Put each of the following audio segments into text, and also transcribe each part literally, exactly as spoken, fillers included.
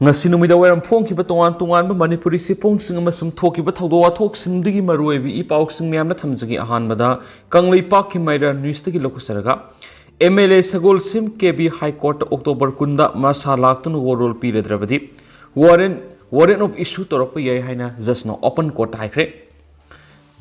ꯉꯁꯤ ꯅꯨꯃꯤꯗꯥꯡ ꯋꯥꯏꯔꯝ ꯐꯣꯡꯈꯤꯕ ꯇꯣꯉꯥꯟ ꯇꯣꯉꯥꯟꯕ ꯃꯅꯤꯄꯨꯔꯤ ꯆꯦꯐꯣꯡꯁꯤꯡ ꯑꯃꯁꯨꯡ ꯊꯣꯛꯈꯤꯕ ꯊꯧꯗꯣꯛ ꯋꯥꯊꯣꯛꯁꯤꯡꯗꯒꯤ ꯃꯔꯨꯑꯣꯏꯕ ꯏ ꯄꯥꯎꯁꯤꯡ ꯃꯌꯥꯝꯅ ꯊꯝꯖꯒꯦ꯫ ꯑꯍꯥꯟꯕꯗ ꯀꯪꯂꯩꯄꯥꯛꯀꯤ ꯃꯩꯔꯥ ꯅ꯭ꯌꯨꯁꯇꯒꯤ ꯂꯧꯈꯠꯆꯔꯒ, M L A Sagolsem K B high ꯀꯣꯔꯠꯇ ꯑꯣꯛꯇꯣꯕꯔ ꯀꯨꯟꯗ ꯃꯁꯥ ꯂꯥꯛꯇꯨꯅ ꯋꯥꯔꯣꯜ ꯄꯤꯔꯗ꯭ꯔꯕꯗꯤ ꯋꯥꯔꯦꯟ ꯋꯥꯔꯦꯟ ꯑꯣꯐ ꯏꯁꯨ ꯇꯧꯔꯛꯄ ꯌꯥꯏ ꯍꯥꯏꯅ ꯖꯁꯅ ꯑꯣꯄꯟ ꯀꯣꯔꯠꯇ ꯍꯥꯏꯈ꯭ꯔꯦ꯫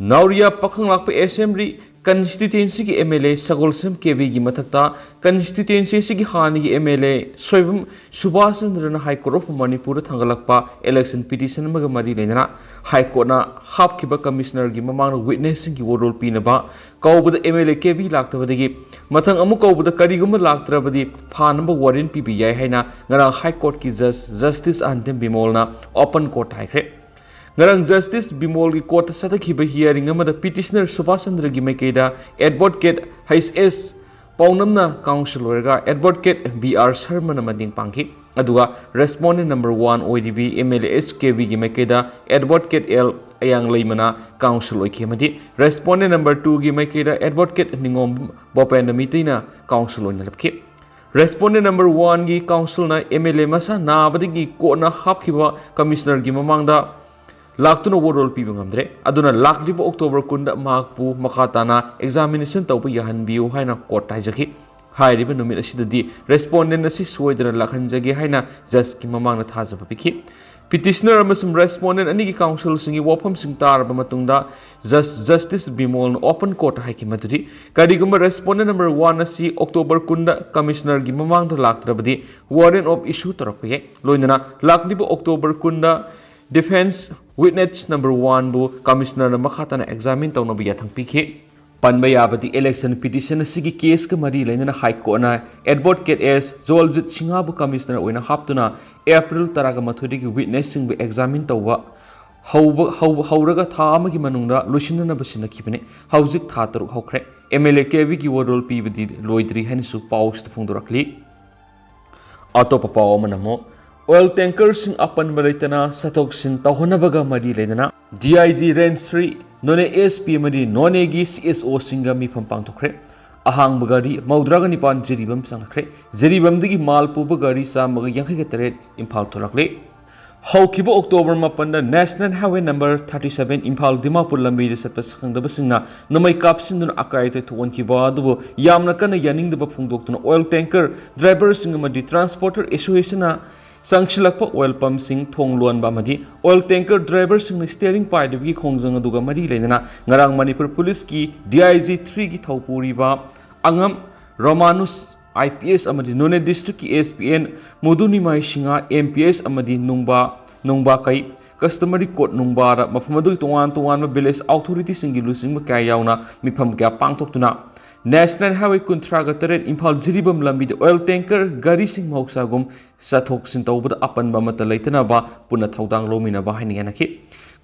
ꯅꯥꯎꯔꯤꯌꯥ ꯄꯥꯈꯪꯂꯥꯛꯄ ꯑꯦꯁꯦꯝꯕ꯭ꯂꯤ ꯀꯟꯁꯇꯤꯇ꯭ꯋꯦꯟꯁꯤꯒꯤ M L A Sagolsem K ꯕꯤꯒꯤ ꯃꯊꯛꯇ ꯀꯟꯁꯇꯤꯇ꯭ꯋꯦꯟꯁꯤ ꯑꯁꯤꯒꯤ ꯍꯥꯟꯅꯒꯤ M L A Soibam Subash ꯆꯟꯗ꯭ꯔꯅ ꯍꯥꯏ ꯀꯣꯔꯠ ꯑꯣꯐ ꯃꯅꯤꯄꯨꯔꯗ ꯊꯥꯡꯒꯠꯂꯛꯄ ꯏꯂꯦꯛꯁꯟ ꯄꯤꯇꯤꯁꯟ ꯑꯃꯒ ꯃꯔꯤ ꯂꯩꯅꯅ ꯍꯥꯏ ꯀꯣꯔꯠꯅ ꯍꯥꯞꯈꯤꯕ ꯀꯃꯤꯁꯅꯔꯒꯤ ꯃꯃꯥꯡꯗ ꯋꯤꯠꯅꯦꯁꯁꯤꯡꯒꯤ ꯋꯥꯔꯣꯜ ꯄꯤꯅꯕ ꯀꯧꯕꯗ M L A K B ꯂꯥꯛꯇꯕꯗꯒꯤ ꯃꯊꯪ ꯑꯃꯨꯛ ꯀꯧꯕꯗ ꯀꯔꯤꯒꯨꯝꯕ ꯂꯥꯛꯇ꯭ꯔꯕꯗꯤ ꯐꯥꯅꯕ ꯋꯥꯔꯦꯟ ꯄꯤꯕ ꯌꯥꯏ ꯍꯥꯏꯅ ꯉꯔꯥꯡ ꯍꯥꯏ ꯀꯣꯔꯠꯀꯤ ꯖꯁ ꯖꯁꯇꯤꯁ ꯑꯍꯟꯊꯦꯝ ꯕꯤꯃꯣꯜꯅ ꯑꯣꯄꯟ ꯀꯣꯔꯠꯇ ꯍꯥꯏꯈ꯭ꯔꯦ꯫ ꯉꯔꯥꯡ ꯖꯁꯇꯤꯁ ꯕꯤꯃꯣꯜꯒꯤ ꯀꯣꯔꯠꯇ ꯆꯠꯊꯈꯤꯕ ꯍꯤꯌꯥꯔꯤꯡ ꯑꯃꯗ ꯄꯤꯇꯤꯁꯅꯔ ꯁꯨꯕꯥꯁ ꯆꯟꯗ꯭ꯔꯒꯤ ꯃꯥꯏꯀꯩꯗ ꯑꯦꯗꯚꯣꯀꯦꯠ ꯍꯩꯆ ꯑꯦꯁ ꯄꯥꯎꯅꯝꯅ ꯀꯥꯎꯟꯁꯤꯜ ꯑꯣꯏꯔꯒ ꯑꯦꯗꯚꯣꯀꯦꯠ ꯕꯤ ꯑꯥꯔ ꯁꯔꯃꯅ ꯃꯇꯦꯡ ꯄꯥꯡꯈꯤ꯫ ꯑꯗꯨꯒ ꯔꯦꯁꯄꯣꯟꯗꯦꯟ ꯅꯝꯕꯔ ꯋꯥꯟ ꯑꯣꯏꯔꯤꯕꯤ M L A S K ꯕꯤꯒꯤ ꯃꯥꯏꯀꯩꯗ ꯑꯦꯗꯚꯣꯀꯦꯠ ꯑꯦꯜ ꯑꯌꯥꯡꯂꯩꯃꯅ ꯀꯥꯎꯟꯁꯤꯜ ꯑꯣꯏꯈꯤ ꯑꯃꯗꯤ ꯔꯦꯁꯄꯣꯟꯗꯦꯟ ꯅꯝꯕꯔ ꯇꯨꯒꯤ ꯃꯥꯏꯀꯩꯗ ꯑꯦꯗꯚꯣꯀꯦꯠ ꯅꯤꯉꯣꯝ ꯕꯣꯄꯦꯟꯗ꯭ꯔ ꯃꯤꯇꯩꯅ ꯀꯥꯎꯟꯁꯤꯜ ꯑꯣꯏꯅ ꯂꯦꯞꯈꯤ꯫ ꯔꯦꯁꯄꯣꯟꯗꯦꯟ ꯅꯝꯕꯔ ꯋꯥꯟꯒꯤ ꯀꯥꯎꯟꯁꯤꯜꯅ ꯑꯦꯝ ꯑꯦꯜ ꯑꯦ ꯃꯁꯥ ꯅꯥꯕꯗꯒꯤ ꯀꯣꯟꯅ ꯍꯥꯞꯈꯤꯕ ꯀꯃꯤꯁꯅꯔꯒꯤ ꯃꯃꯥꯡꯗ ꯂꯥꯛꯇꯨꯅ ꯋꯥꯔꯣꯜ ꯄꯤꯕ ꯉꯝꯗ꯭ꯔꯦ꯫ ꯑꯗꯨꯅ ꯂꯥꯛꯂꯤꯕ ꯑꯣꯛꯇꯣꯕꯔ ꯀꯨꯟꯗ ꯃꯍꯥꯛꯄꯨ ꯃꯈꯥ ꯇꯥꯅ ꯑꯦꯛꯖꯥꯃꯤꯅꯦꯁꯟ ꯇꯧꯕ ꯌꯥꯍꯟꯕꯤꯌꯨ ꯍꯥꯏꯅ ꯀꯣꯔꯠꯇ ꯍꯥꯏꯖꯈꯤ꯫ ꯍꯥꯏꯔꯤꯕ ꯅꯨꯃꯤꯠ ꯑꯁꯤꯗꯗꯤ ꯔꯦꯁꯄꯣꯟꯗꯦꯟ ꯑꯁꯤ ꯁꯣꯏꯗꯅ ꯂꯥꯛꯍꯟꯖꯒꯦ ꯍꯥꯏꯅ ꯖꯁꯀꯤ ꯃꯃꯥꯡꯗ ꯊꯥꯖꯕ ꯄꯤꯈꯤ꯫ ꯄꯤꯇꯤꯁꯅꯔ ꯑꯃꯁꯨꯡ ꯔꯦꯁꯄꯣꯟꯗꯦꯟ ꯑꯅꯤꯒꯤ ꯀꯥꯎꯟꯁꯤꯜꯁꯤꯡꯒꯤ ꯋꯥꯐꯝꯁꯤꯡ ꯇꯥꯔꯕ ꯃꯇꯨꯡꯗ ꯖꯁ ꯖꯁꯇꯤꯁ ꯕꯤꯃꯣꯜꯅ ꯑꯣꯄꯟ ꯀꯣꯔꯠꯇ ꯍꯥꯏꯈꯤ ꯃꯗꯨꯗꯤ ꯀꯔꯤꯒꯨꯝꯕ ꯔꯦꯁꯄꯣꯟꯗꯦꯟ ꯅꯝꯕꯔ ꯋꯥꯟ ꯑꯁꯤ ꯑꯣꯛꯇꯣꯕꯔ ꯀꯨꯟꯗ ꯀꯃꯤꯁꯅꯔꯒꯤ ꯃꯃꯥꯡꯗ ꯂꯥꯛꯇ꯭ꯔꯕꯗꯤ ꯋꯥꯔꯦꯟ ꯑꯣꯐ ꯏꯁꯨ ꯇꯧꯔꯛꯄ ꯌꯥꯏ꯫ ꯂꯣꯏꯅꯅ ꯂꯥꯛꯂꯤꯕ ꯑꯣꯛꯇꯣꯕꯔ ꯀꯨꯟꯗ ꯗꯤꯐꯦꯟꯁ ꯋꯤꯠꯅꯦꯁ ꯅꯝꯕꯔ ꯋꯥꯟꯕꯨ ꯀꯃꯤꯁꯅꯔꯅ ꯃꯈꯥ ꯇꯥꯅ ꯑꯦꯛꯖꯥꯃꯤꯟ ꯇꯧꯅꯕ ꯌꯥꯊꯪ ꯄꯤꯈꯤ꯫ ꯄꯟꯕ ꯌꯥꯕꯗꯤ ꯏꯂꯦꯛꯁꯟ ꯄꯤꯇꯤꯁꯟ ꯑꯁꯤꯒꯤ ꯀꯦꯁꯀ ꯃꯔꯤ ꯂꯩꯅꯅ ꯍꯥꯏ ꯀꯣꯔꯠꯅ ꯑꯦꯗꯚꯣꯀꯦꯠ ꯑꯦꯁ ꯖꯣꯜꯖꯤꯠ ꯁꯤꯡꯍꯕꯨ ꯀꯃꯤꯁꯅꯔ ꯑꯣꯏꯅ ꯍꯥꯞꯇꯨꯅ ꯑꯦꯄ꯭ꯔꯤꯜ ꯇꯔꯥꯃꯥꯊꯣꯏꯗꯒꯤ ꯋꯤꯠꯅꯦꯁꯁꯤꯡꯕꯨ ꯑꯦꯛꯖꯥꯃꯤꯟ ꯇꯧꯕ ꯍꯧꯕ ꯍꯧ- ꯍꯧꯔꯒ ꯊꯥ ꯑꯃꯒꯤ ꯃꯅꯨꯡꯗ ꯂꯣꯏꯁꯤꯟꯅꯅꯕ ꯁꯤꯟꯅꯈꯤꯕꯅꯤ꯫ ꯍꯧꯖꯤꯛ ꯊꯥ ꯇꯔꯨꯛ ꯍꯧꯈ꯭ꯔꯦ꯫ ꯑꯦꯝ ꯑꯦꯜ ꯑꯦ ꯀꯦ ꯕꯤꯒꯤ ꯋꯥꯔꯣꯜ ꯄꯤꯕꯗꯤ ꯂꯣꯏꯗ꯭ꯔꯤ ꯍꯥꯏꯅꯁꯨ ꯄꯥꯎꯁꯤꯗ ꯐꯣꯡꯗꯣꯔꯛꯂꯤ꯫ ꯑꯇꯣꯞꯄ ꯄꯥꯎ ꯑꯃꯅ ꯑꯃꯨꯛ ꯑꯣꯏꯜ ꯇꯦꯡꯀꯔꯁꯤꯡ ꯑꯄꯟꯕ ꯂꯩꯇꯅ ꯆꯠꯊꯣꯛ ꯆꯠꯁꯤꯟ ꯇꯧꯍꯟꯅꯕꯒ ꯃꯔꯤ ꯂꯩꯅꯅ D I G range three, Noney S P ꯑꯃꯗꯤ ꯅꯣꯅꯦꯒꯤ ꯁꯤ ꯑꯦꯁ ꯑꯣꯁꯤꯡꯒ ꯃꯤꯐꯝ ꯄꯥꯡꯊꯣꯛꯈ꯭ꯔꯦ꯫ ꯑꯍꯥꯡꯕ ꯒꯥꯔꯤ ꯃꯧꯗ꯭ꯔꯥꯒ ꯅꯤꯄꯥꯟ ꯖꯤꯔꯤꯕꯥꯝ ꯆꯪꯂꯛꯈ꯭ꯔꯦ꯫ ꯖꯤꯔꯤꯕꯥꯝꯗꯒꯤ ꯃꯥꯜ ꯄꯨꯕ ꯒꯥꯔꯤ ꯆꯥꯝꯃꯒ ꯌꯥꯡꯈꯩꯒ ꯇꯔꯦꯠ ꯏꯝꯐꯥꯜ ꯊꯣꯔꯛꯂꯦ꯫ ꯍꯧꯈꯤꯕ ꯑꯣꯛꯇꯣꯕꯔ ꯃꯥꯄꯟꯗ National Highway number thirty seven Imphal Dimapur ꯂꯝꯕꯤꯗ ꯆꯠꯄ ꯁꯛꯈꯪꯗꯕꯁꯤꯡꯅ ꯅꯣꯡꯃꯩ ꯀꯥꯞꯁꯤꯟꯗꯨꯅ ꯑꯀꯥꯏ ꯑꯇꯣꯏ ꯊꯣꯛꯍꯟꯈꯤꯕ ꯑꯗꯨꯕꯨ ꯌꯥꯝꯅ ꯀꯟꯅ ꯌꯥꯅꯤꯡꯗꯕ ꯐꯣꯡꯗꯣꯛꯇꯨꯅ oil tanker driverꯁꯤꯡ ꯑꯃꯗꯤ Transporter Associationꯅ ꯆꯪꯁꯤꯜꯂꯛꯄ oil pumpꯁꯤꯡ ꯊꯣꯡ ꯂꯣꯟꯕ ꯑꯃꯗꯤ oil tanker driverꯁꯤꯡꯅ steering ꯄꯥꯏꯗꯕꯒꯤ ꯈꯣꯡꯖꯪ ꯑꯗꯨꯒ ꯃꯔꯤ ꯂꯩꯅꯅ ꯉꯔꯥꯡ ꯃꯅꯤꯄꯨꯔ ꯄꯨꯂꯤꯁꯀꯤ D I G threeꯒꯤ ꯊꯧꯄꯨꯔꯤꯕ ꯑꯉꯝ ꯔꯣꯃꯥꯅꯨꯁ I P S ꯑꯃꯗꯤ ꯅꯣꯅꯦ districtꯀꯤ S P N ꯃꯨꯗꯨꯅꯤꯃꯥꯏ Singh M P S ꯑꯃꯗꯤ ꯅꯨꯡꯕꯥ, ꯅꯨꯡꯕꯥꯀꯩ customary court ꯅꯨꯡꯕꯥꯗ ꯃꯐꯝ ꯑꯗꯨꯒꯤ ꯇꯣꯉꯥꯟ ꯇꯣꯉꯥꯟꯕ village authorityꯁꯤꯡꯒꯤ ꯂꯨꯆꯤꯡꯕ ꯀꯌꯥ ꯌꯥꯎꯅ ꯃꯤꯐꯝ ꯀꯌꯥ ꯄꯥꯡꯊꯣꯛꯇꯨꯅ National Highway ꯀꯨꯟꯊ꯭ꯔꯥꯒ ꯇꯔꯦꯠ ꯏꯝꯐꯥꯜ ꯖꯤꯔꯤꯕꯥꯝ ꯂꯝꯕꯤꯗ oil tanker ꯒꯥꯔꯤꯁꯤꯡ ꯃꯍꯧꯁꯥꯒꯨꯝ ꯆꯠꯊꯣꯛ ꯆꯠꯁꯤꯟ ꯇꯧꯕꯗ ꯑꯄꯟꯕ ꯑꯃꯠꯇ ꯂꯩꯇꯅꯕ ꯄꯨꯟꯅ ꯊꯧꯗꯥꯡ ꯂꯧꯃꯤꯟꯅꯕ ꯍꯥꯏꯅ ꯌꯥꯅꯈꯤ꯫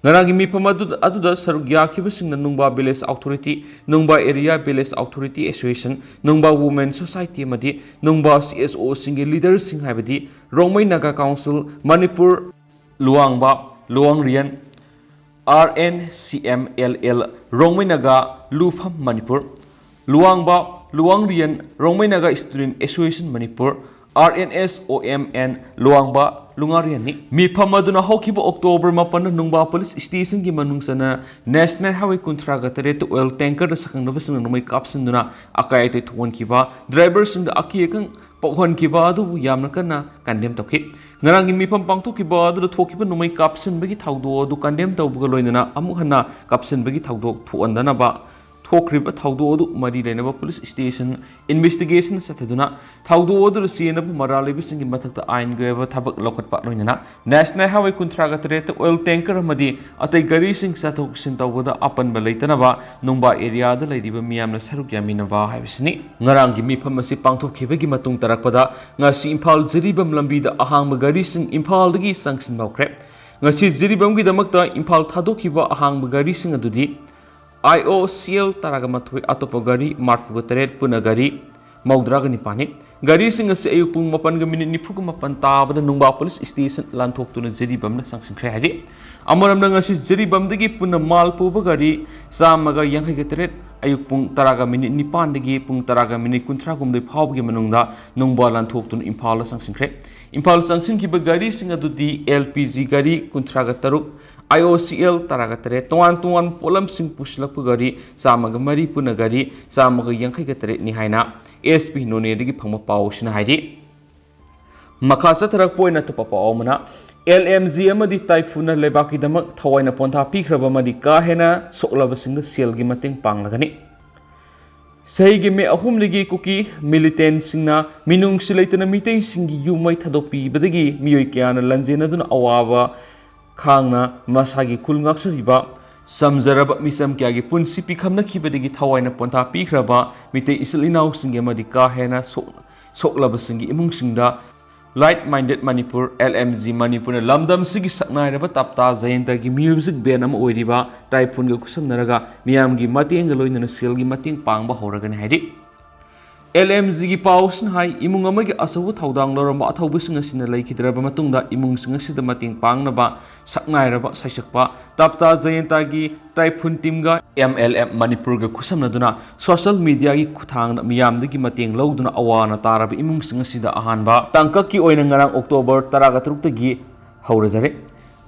ꯉꯔꯥꯡꯒꯤ ꯃꯤꯐꯝ ꯑꯗꯨꯗ, ꯑꯗꯨꯗ ꯁꯔꯨꯛ ꯌꯥꯈꯤꯕꯁꯤꯡꯅ ꯅꯨꯡꯕꯥ village authority, ꯅꯨꯡꯕꯥ area village authority association, ꯅꯨꯡꯕꯥ women society ꯑꯃꯗꯤ ꯅꯨꯡꯕꯥ C S Oꯁꯤꯡꯒꯤ leaderꯁꯤꯡ ꯍꯥꯏꯕꯗꯤ Rongmei Naga council Manipur, ꯂꯨꯋꯥꯡꯕꯥ, ꯂꯨꯋꯥꯡꯔꯤꯌꯟ, R N C M L L, Rongmei Naga ꯂꯨꯐꯝ Manipur, ꯂꯨꯋꯥꯡꯕꯥ, ꯂꯨꯋꯥꯡꯔꯤꯌꯟ, Rongmei Naga student association Manipur, R N S O M N ꯂꯨꯋꯥꯡꯕꯥ, ꯂꯨꯉꯥꯔꯤꯌꯟꯅꯤ꯫ ꯃꯤꯐꯝ ꯑꯗꯨꯅ ꯍꯧꯈꯤꯕ ꯑꯣꯛꯇꯣꯕꯔ ꯃꯥꯄꯟꯗ ꯅꯨꯡꯕꯥ ꯄꯨꯂꯤꯁ ꯁ꯭ꯇꯦꯁꯟꯒꯤ ꯃꯅꯨꯡ ꯆꯟꯅ National Highway ꯀꯨꯟꯊ꯭ꯔꯥꯒ ꯇꯔꯦꯠꯇ oil tankerꯗ ꯁꯛꯈꯪꯗꯕꯁꯤꯡꯅ ꯅꯣꯡꯃꯩ ꯀꯥꯞꯁꯤꯟꯗꯨꯅ ꯑꯀꯥꯏ ꯑꯇꯣꯏ ꯊꯣꯛꯍꯟꯈꯤꯕ, driverꯁꯤꯡꯗ ꯑꯀꯤ ꯑꯈꯪ ꯄꯣꯛꯍꯟꯈꯤꯕ ꯑꯗꯨꯕꯨ ꯌꯥꯝꯅ ꯀꯟꯅ condemn ꯇꯧꯈꯤ꯫ ꯉꯔꯥꯡꯒꯤ ꯃꯤꯐꯝ ꯄꯥꯡꯊꯣꯛꯈꯤꯕ ꯑꯗꯨꯗ ꯊꯣꯛꯈꯤꯕ ꯅꯣꯡꯃꯩ ꯀꯥꯞꯁꯤꯟꯕꯒꯤ ꯊꯧꯗꯣꯛ ꯑꯗꯨ condemn ꯇꯧꯕꯒ ꯂꯣꯏꯅꯅ ꯑꯃꯨꯛ ꯍꯟꯅ ꯀꯥꯞꯁꯤꯟꯕꯒꯤ ꯊꯧꯗꯣꯛ ꯊꯣꯛꯍꯟꯗꯅꯕ ꯊꯣꯛꯈ꯭ꯔꯤꯕ ꯊꯧꯗꯣꯛ ꯑꯗꯨ ꯃꯔꯤ ꯂꯩꯅꯕ ꯄꯨꯂꯤꯁ ꯁ꯭ꯇꯦꯁꯟ investigation ꯆꯠꯊꯗꯨꯅ ꯊꯧꯗꯣꯛ ꯑꯗꯨꯗ ꯆꯦꯟꯅꯕ ꯃꯔꯥꯜ ꯂꯩꯕꯁꯤꯡꯒꯤ ꯃꯊꯛꯇ ꯑꯥꯏꯟꯒꯤ ꯑꯣꯏꯕ ꯊꯕꯛ ꯂꯧꯈꯠꯄ ꯂꯣꯏꯅꯅ National Highway ꯀꯨꯟꯊ꯭ꯔꯥꯒ ꯇꯔꯦꯠꯇ oil tanker ꯑꯃꯗꯤ ꯑꯇꯩ ꯒꯥꯔꯤꯁꯤꯡ ꯆꯠꯊꯣꯛ ꯆꯠꯁꯤꯟ ꯇꯧꯕꯗ ꯑꯄꯟꯕ ꯂꯩꯇꯅꯕ ꯅꯨꯡꯕꯥ areaꯗ ꯂꯩꯔꯤꯕ ꯃꯤꯌꯥꯝꯅ ꯁꯔꯨꯛ ꯌꯥꯃꯤꯟꯅꯕ ꯍꯥꯏꯕꯁꯤꯅꯤ꯫ ꯉꯔꯥꯡꯒꯤ ꯃꯤꯐꯝ ꯑꯁꯤ ꯄꯥꯡꯊꯣꯛꯈꯤꯕꯒꯤ ꯃꯇꯨꯡ ꯇꯥꯔꯛꯄꯗ ꯉꯁꯤ ꯏꯝꯐꯥꯜ ꯖꯤꯔꯤꯕꯥꯝ ꯂꯝꯕꯤꯗ ꯑꯍꯥꯡꯕ ꯒꯥꯔꯤꯁꯤꯡ ꯏꯝꯐꯥꯜꯗꯒꯤ ꯆꯪꯁꯤꯟꯕ ꯍꯧꯈ꯭ꯔꯦ꯫ ꯉꯁꯤ ꯖꯤꯔꯤꯕꯥꯝꯒꯤꯗꯃꯛꯇ ꯏꯝꯐꯥꯜ ꯊꯥꯗꯣꯛꯈꯤꯕ ꯑꯍꯥꯡꯕ ꯒꯥꯔꯤꯁꯤꯡ ꯑꯗꯨꯗꯤ I O C L ꯇꯔꯥꯒ ꯃꯥꯊꯣꯏ, ꯑꯇꯣꯞꯄ ꯒꯥꯔꯤ ꯃꯔꯐꯨꯒ ꯇꯔꯦꯠ, ꯄꯨꯟꯅ ꯒꯥꯔꯤ ꯃꯧꯗ꯭ꯔꯥꯒ ꯅꯤꯄꯥꯟꯅꯤ꯫ ꯒꯥꯔꯤꯁꯤꯡ ꯑꯁꯤ ꯑꯌꯨꯛ ꯄꯨꯡ ꯃꯥꯄꯟꯒ ꯃꯤꯅꯤꯠ ꯅꯤꯐꯨꯒ ꯃꯥꯄꯟ ꯇꯥꯕꯗ ꯅꯨꯡꯕꯥ ꯄꯨꯂꯤꯁ ꯁ꯭ꯇꯦꯁꯟ ꯂꯥꯟꯊꯣꯛꯇꯨꯅ ꯖꯤꯔꯤꯕꯥꯝꯗ ꯆꯪꯁꯤꯟꯈ꯭ꯔꯦ ꯍꯥꯏꯔꯤ꯫ ꯑꯃꯔꯣꯝꯗ ꯉꯁꯤ ꯖꯤꯔꯤꯕꯥꯝꯗꯒꯤ ꯄꯨꯟꯅ ꯃꯥꯜ ꯄꯨꯕ ꯒꯥꯔꯤ ꯆꯥꯝꯃꯒ ꯌꯥꯡꯈꯩꯒ ꯇꯔꯦꯠ, ꯑꯌꯨꯛ ꯄꯨꯡ ꯇꯔꯥꯒ ꯃꯤꯅꯤꯠ ꯅꯤꯄꯥꯟꯗꯒꯤ ꯄꯨꯡ ꯇꯔꯥꯒ ꯃꯤꯅꯤꯠ ꯀꯨꯟꯊ꯭ꯔꯥ ꯍꯨꯝꯗꯣꯏ ꯐꯥꯎꯕꯒꯤ ꯃꯅꯨꯡꯗ ꯅꯨꯡꯕꯥ ꯂꯥꯟꯊꯣꯛꯇꯨꯅ ꯏꯝꯐꯥꯜꯗ ꯆꯪꯁꯤꯟꯈ꯭ꯔꯦ꯫ ꯏꯝꯐꯥꯜ ꯆꯪꯁꯤꯟꯈꯤꯕ ꯒꯥꯔꯤꯁꯤꯡ ꯑꯗꯨꯗꯤ L P G ꯒꯥꯔꯤ ꯀꯨꯟꯊ꯭ꯔꯥꯒ ꯇꯔꯨꯛ, I O C L ꯇꯔꯥꯒ ꯇꯔꯦꯠ, ꯇꯣꯉꯥꯟ ꯇꯣꯉꯥꯟꯕ ꯄꯣꯠꯂꯝꯁꯤꯡ ꯄꯨꯁꯤꯜꯂꯛꯄ ꯒꯥꯔꯤ ꯆꯥꯝꯃꯒ ꯃꯔꯤ, ꯄꯨꯟꯅ ꯒꯥꯔꯤ ꯆꯥꯝꯃꯒ ꯌꯥꯡꯈꯩꯒ ꯇꯔꯦꯠꯅꯤ ꯍꯥꯏꯅ S P ꯅꯣꯅꯦꯗꯒꯤ ꯐꯪꯕ ꯄꯥꯎ ꯑꯁꯤꯅ ꯍꯥꯏꯔꯤ꯫ ꯃꯈꯥ ꯆꯠꯊꯔꯛꯄ ꯑꯣꯏꯅ ꯑꯇꯣꯞꯄ ꯄꯥꯎ ꯑꯃꯅ, L M G ꯑꯃꯗꯤ ꯇꯥꯏꯐꯨꯟꯅ ꯂꯩꯕꯥꯛꯀꯤꯗꯃꯛ ꯊꯋꯥꯏꯅ ꯄꯣꯟꯊꯥ ꯄꯤꯈ꯭ꯔꯕ ꯑꯃꯗꯤ ꯀꯥ ꯍꯦꯟꯅ ꯁꯣꯛꯂꯕꯁꯤꯡꯗ ꯁꯦꯜꯒꯤ ꯃꯇꯦꯡ ꯄꯥꯡꯂꯒꯅꯤ꯫ ꯆꯍꯤꯒꯤ ꯃꯦ ꯑꯍꯨꯝꯗꯒꯤ ꯀꯨꯀꯤ ꯃꯤꯂꯤꯇꯦꯟꯁꯤꯡꯅ ꯃꯤꯅꯨꯡꯁꯤ ꯂꯩꯇꯅ ꯃꯤꯇꯩꯁꯤꯡꯒꯤ ꯌꯨꯝ ꯃꯩ ꯊꯥꯗꯣꯛꯄꯤꯕꯗꯒꯤ ꯃꯤꯑꯣꯏ ꯀꯌꯥꯅ ꯂꯟꯖꯦꯟꯅꯗꯨꯅ ꯑꯋꯥꯕ ꯈꯥꯡꯅ ꯃꯁꯥꯒꯤ ꯈꯨꯜ ꯉꯥꯛꯆꯔꯤꯕ ꯆꯝꯖꯔꯕ ꯃꯤꯆꯝ ꯀꯌꯥꯒꯤ ꯄꯨꯟꯁꯤ ꯄꯤꯈꯝꯅꯈꯤꯕꯗꯒꯤ ꯊꯋꯥꯏꯅ ꯄꯣꯟꯊꯥ ꯄꯤꯈ꯭ꯔꯕ ꯃꯤꯇꯩ ꯏꯆꯤꯜ ꯏꯅꯥꯎꯁꯤꯡꯒꯤ ꯑꯃꯗꯤ ꯀꯥ ꯍꯦꯟꯅ ꯁꯣꯛ-, ꯁꯣꯛꯂꯕꯁꯤꯡꯒꯤ ꯏꯃꯨꯡꯁꯤꯡꯗ Like Minded Manipur, L M G ꯃꯅꯤꯄꯨꯔꯅ ꯂꯝꯗꯝꯁꯤꯒꯤ ꯁꯛꯅꯥꯏꯔꯕ ꯇꯞꯇꯥ ꯖꯌꯟꯇꯒꯤ ꯃ꯭ꯌꯨꯖꯤꯛ ꯕꯦꯟ ꯑꯃ ꯑꯣꯏꯔꯤꯕ ꯇꯥꯏꯐꯨꯟꯒ ꯈꯨꯠꯁꯝꯅꯔꯒ ꯃꯤꯌꯥꯝꯒꯤ ꯃꯇꯦꯡꯒ ꯂꯣꯏꯅꯅ ꯁꯦꯜꯒꯤ ꯃꯇꯦꯡ ꯄꯥꯡꯕ ꯍꯧꯔꯒꯅꯤ ꯍꯥꯏꯔꯤ꯫ L M G ꯒꯤ ꯄꯥꯎꯁꯤꯅ ꯍꯥꯏ, ꯏꯃꯨꯡ ꯑꯃꯒꯤ ꯑꯆꯧꯕ ꯊꯧꯗꯥꯡ ꯂꯧꯔꯝꯕ ꯑꯊꯧꯕꯁꯤꯡ ꯑꯁꯤꯅ ꯂꯩꯈꯤꯗ꯭ꯔꯕ ꯃꯇꯨꯡꯗ ꯏꯃꯨꯡꯁꯤꯡ ꯑꯁꯤꯗ ꯃꯇꯦꯡ ꯄꯥꯡꯅꯕ ꯁꯛꯅꯥꯏꯔꯕ ꯁꯩꯁꯛꯄ ꯇꯞꯇꯥ ꯖꯌꯟꯇꯒꯤ ꯇꯥꯏꯐꯨꯟ ꯇꯤꯝꯒ M L M ꯃꯅꯤꯄꯨꯔꯒ ꯈꯨꯠꯁꯝꯅꯗꯨꯅ ꯁꯣꯁꯤꯌꯦꯜ ꯃꯤꯗꯤꯌꯥꯒꯤ ꯈꯨꯠꯊꯥꯡꯗ ꯃꯤꯌꯥꯝꯗꯒꯤ ꯃꯇꯦꯡ ꯂꯧꯗꯨꯅ ꯑꯋꯥ ꯑꯅꯥ ꯇꯥꯔꯕ ꯏꯃꯨꯡꯁꯤꯡ ꯑꯁꯤꯗ ꯑꯍꯥꯟꯕ ꯇꯥꯡꯀꯛꯀꯤ ꯑꯣꯏꯅ ꯉꯔꯥꯡ October ꯇꯔꯥꯒ ꯇꯔꯨꯛꯇꯒꯤ ꯍꯧꯔꯖꯔꯦ꯫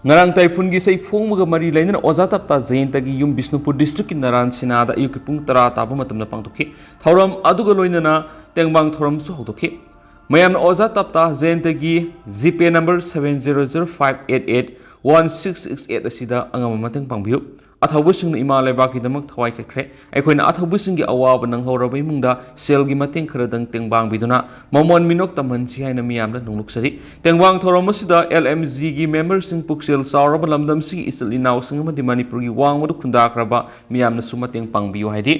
ꯉꯔꯥꯡ ꯇꯥꯏꯐꯨꯟꯒꯤ ꯏꯁꯩ ꯐꯣꯡꯕꯒ ꯃꯔꯤ ꯂꯩꯅꯅ ꯑꯣꯖꯥ ꯇꯞꯇꯥ ꯖꯌꯟꯇꯒꯤ ꯌꯨꯝ ꯕꯤꯁꯅꯨꯄꯨꯔ ꯗꯤꯁꯇ꯭ꯔꯤꯛꯀꯤ ꯅꯔꯥꯟ ꯁꯤꯅꯥꯗ ꯑꯌꯨꯛꯀꯤ ꯄꯨꯡ ꯇꯔꯥ ꯇꯥꯕ ꯃꯇꯝꯗ ꯄꯥꯡꯊꯣꯛꯈꯤ꯫ ꯊꯧꯔꯝ ꯑꯗꯨꯒ ꯂꯣꯏꯅꯅ ꯇꯦꯡꯕꯥꯡ ꯊꯧꯔꯝꯁꯨ ꯍꯧꯗꯣꯛꯈꯤ꯫ ꯃꯌꯥꯝꯅ ꯑꯣꯖꯥ ꯇꯞꯇꯥ ꯖꯌꯟꯇꯒꯤ G Pay number seven zero zero five eight eight one six six eight ꯑꯁꯤꯗ ꯑꯉꯝꯕ ꯃꯇꯦꯡ ꯄꯥꯡꯕꯤꯌꯨ꯫ ꯑꯊꯧꯕꯁꯤꯡꯅ ꯏꯃꯥ ꯂꯩꯕꯥꯛꯀꯤꯗꯃꯛ ꯊꯋꯥꯏ ꯀꯠꯈ꯭ꯔꯦ꯫ ꯑꯩꯈꯣꯏꯅ ꯑꯊꯧꯕꯁꯤꯡꯒꯤ ꯑꯋꯥꯕ ꯅꯪꯍꯧꯔꯕ ꯏꯃꯨꯡꯗ ꯁꯦꯜꯒꯤ ꯃꯇꯦꯡ ꯈꯔꯗꯪ ꯇꯦꯡꯕꯥꯡꯕꯤꯗꯨꯅ ꯃꯃꯣꯟ ꯃꯤꯅꯣꯛ ꯇꯝꯍꯟꯁꯤ ꯍꯥꯏꯅ ꯃꯤꯌꯥꯝꯗ ꯅꯣꯡꯂꯨꯛꯆꯔꯤ꯫ ꯇꯦꯡꯕꯥꯡ ꯊꯧꯔꯝ ꯑꯁꯤꯗ L M G ꯒꯤ ꯃꯦꯝꯕꯔꯁꯤꯡ, ꯄꯨꯛꯆꯦꯜ ꯆꯥꯎꯔꯕ ꯂꯝꯗꯝꯁꯤꯒꯤ ꯏꯆꯤꯜ ꯏꯅꯥꯎꯁꯤꯡ ꯑꯃꯗꯤ ꯃꯅꯤꯄꯨꯔꯒꯤ ꯋꯥꯡꯃꯗ ꯈꯨꯟꯗꯥꯈ꯭ꯔꯕ ꯃꯤꯌꯥꯝꯅꯁꯨ ꯃꯇꯦꯡ ꯄꯥꯡꯕꯤꯌꯨ ꯍꯥꯏꯔꯤ꯫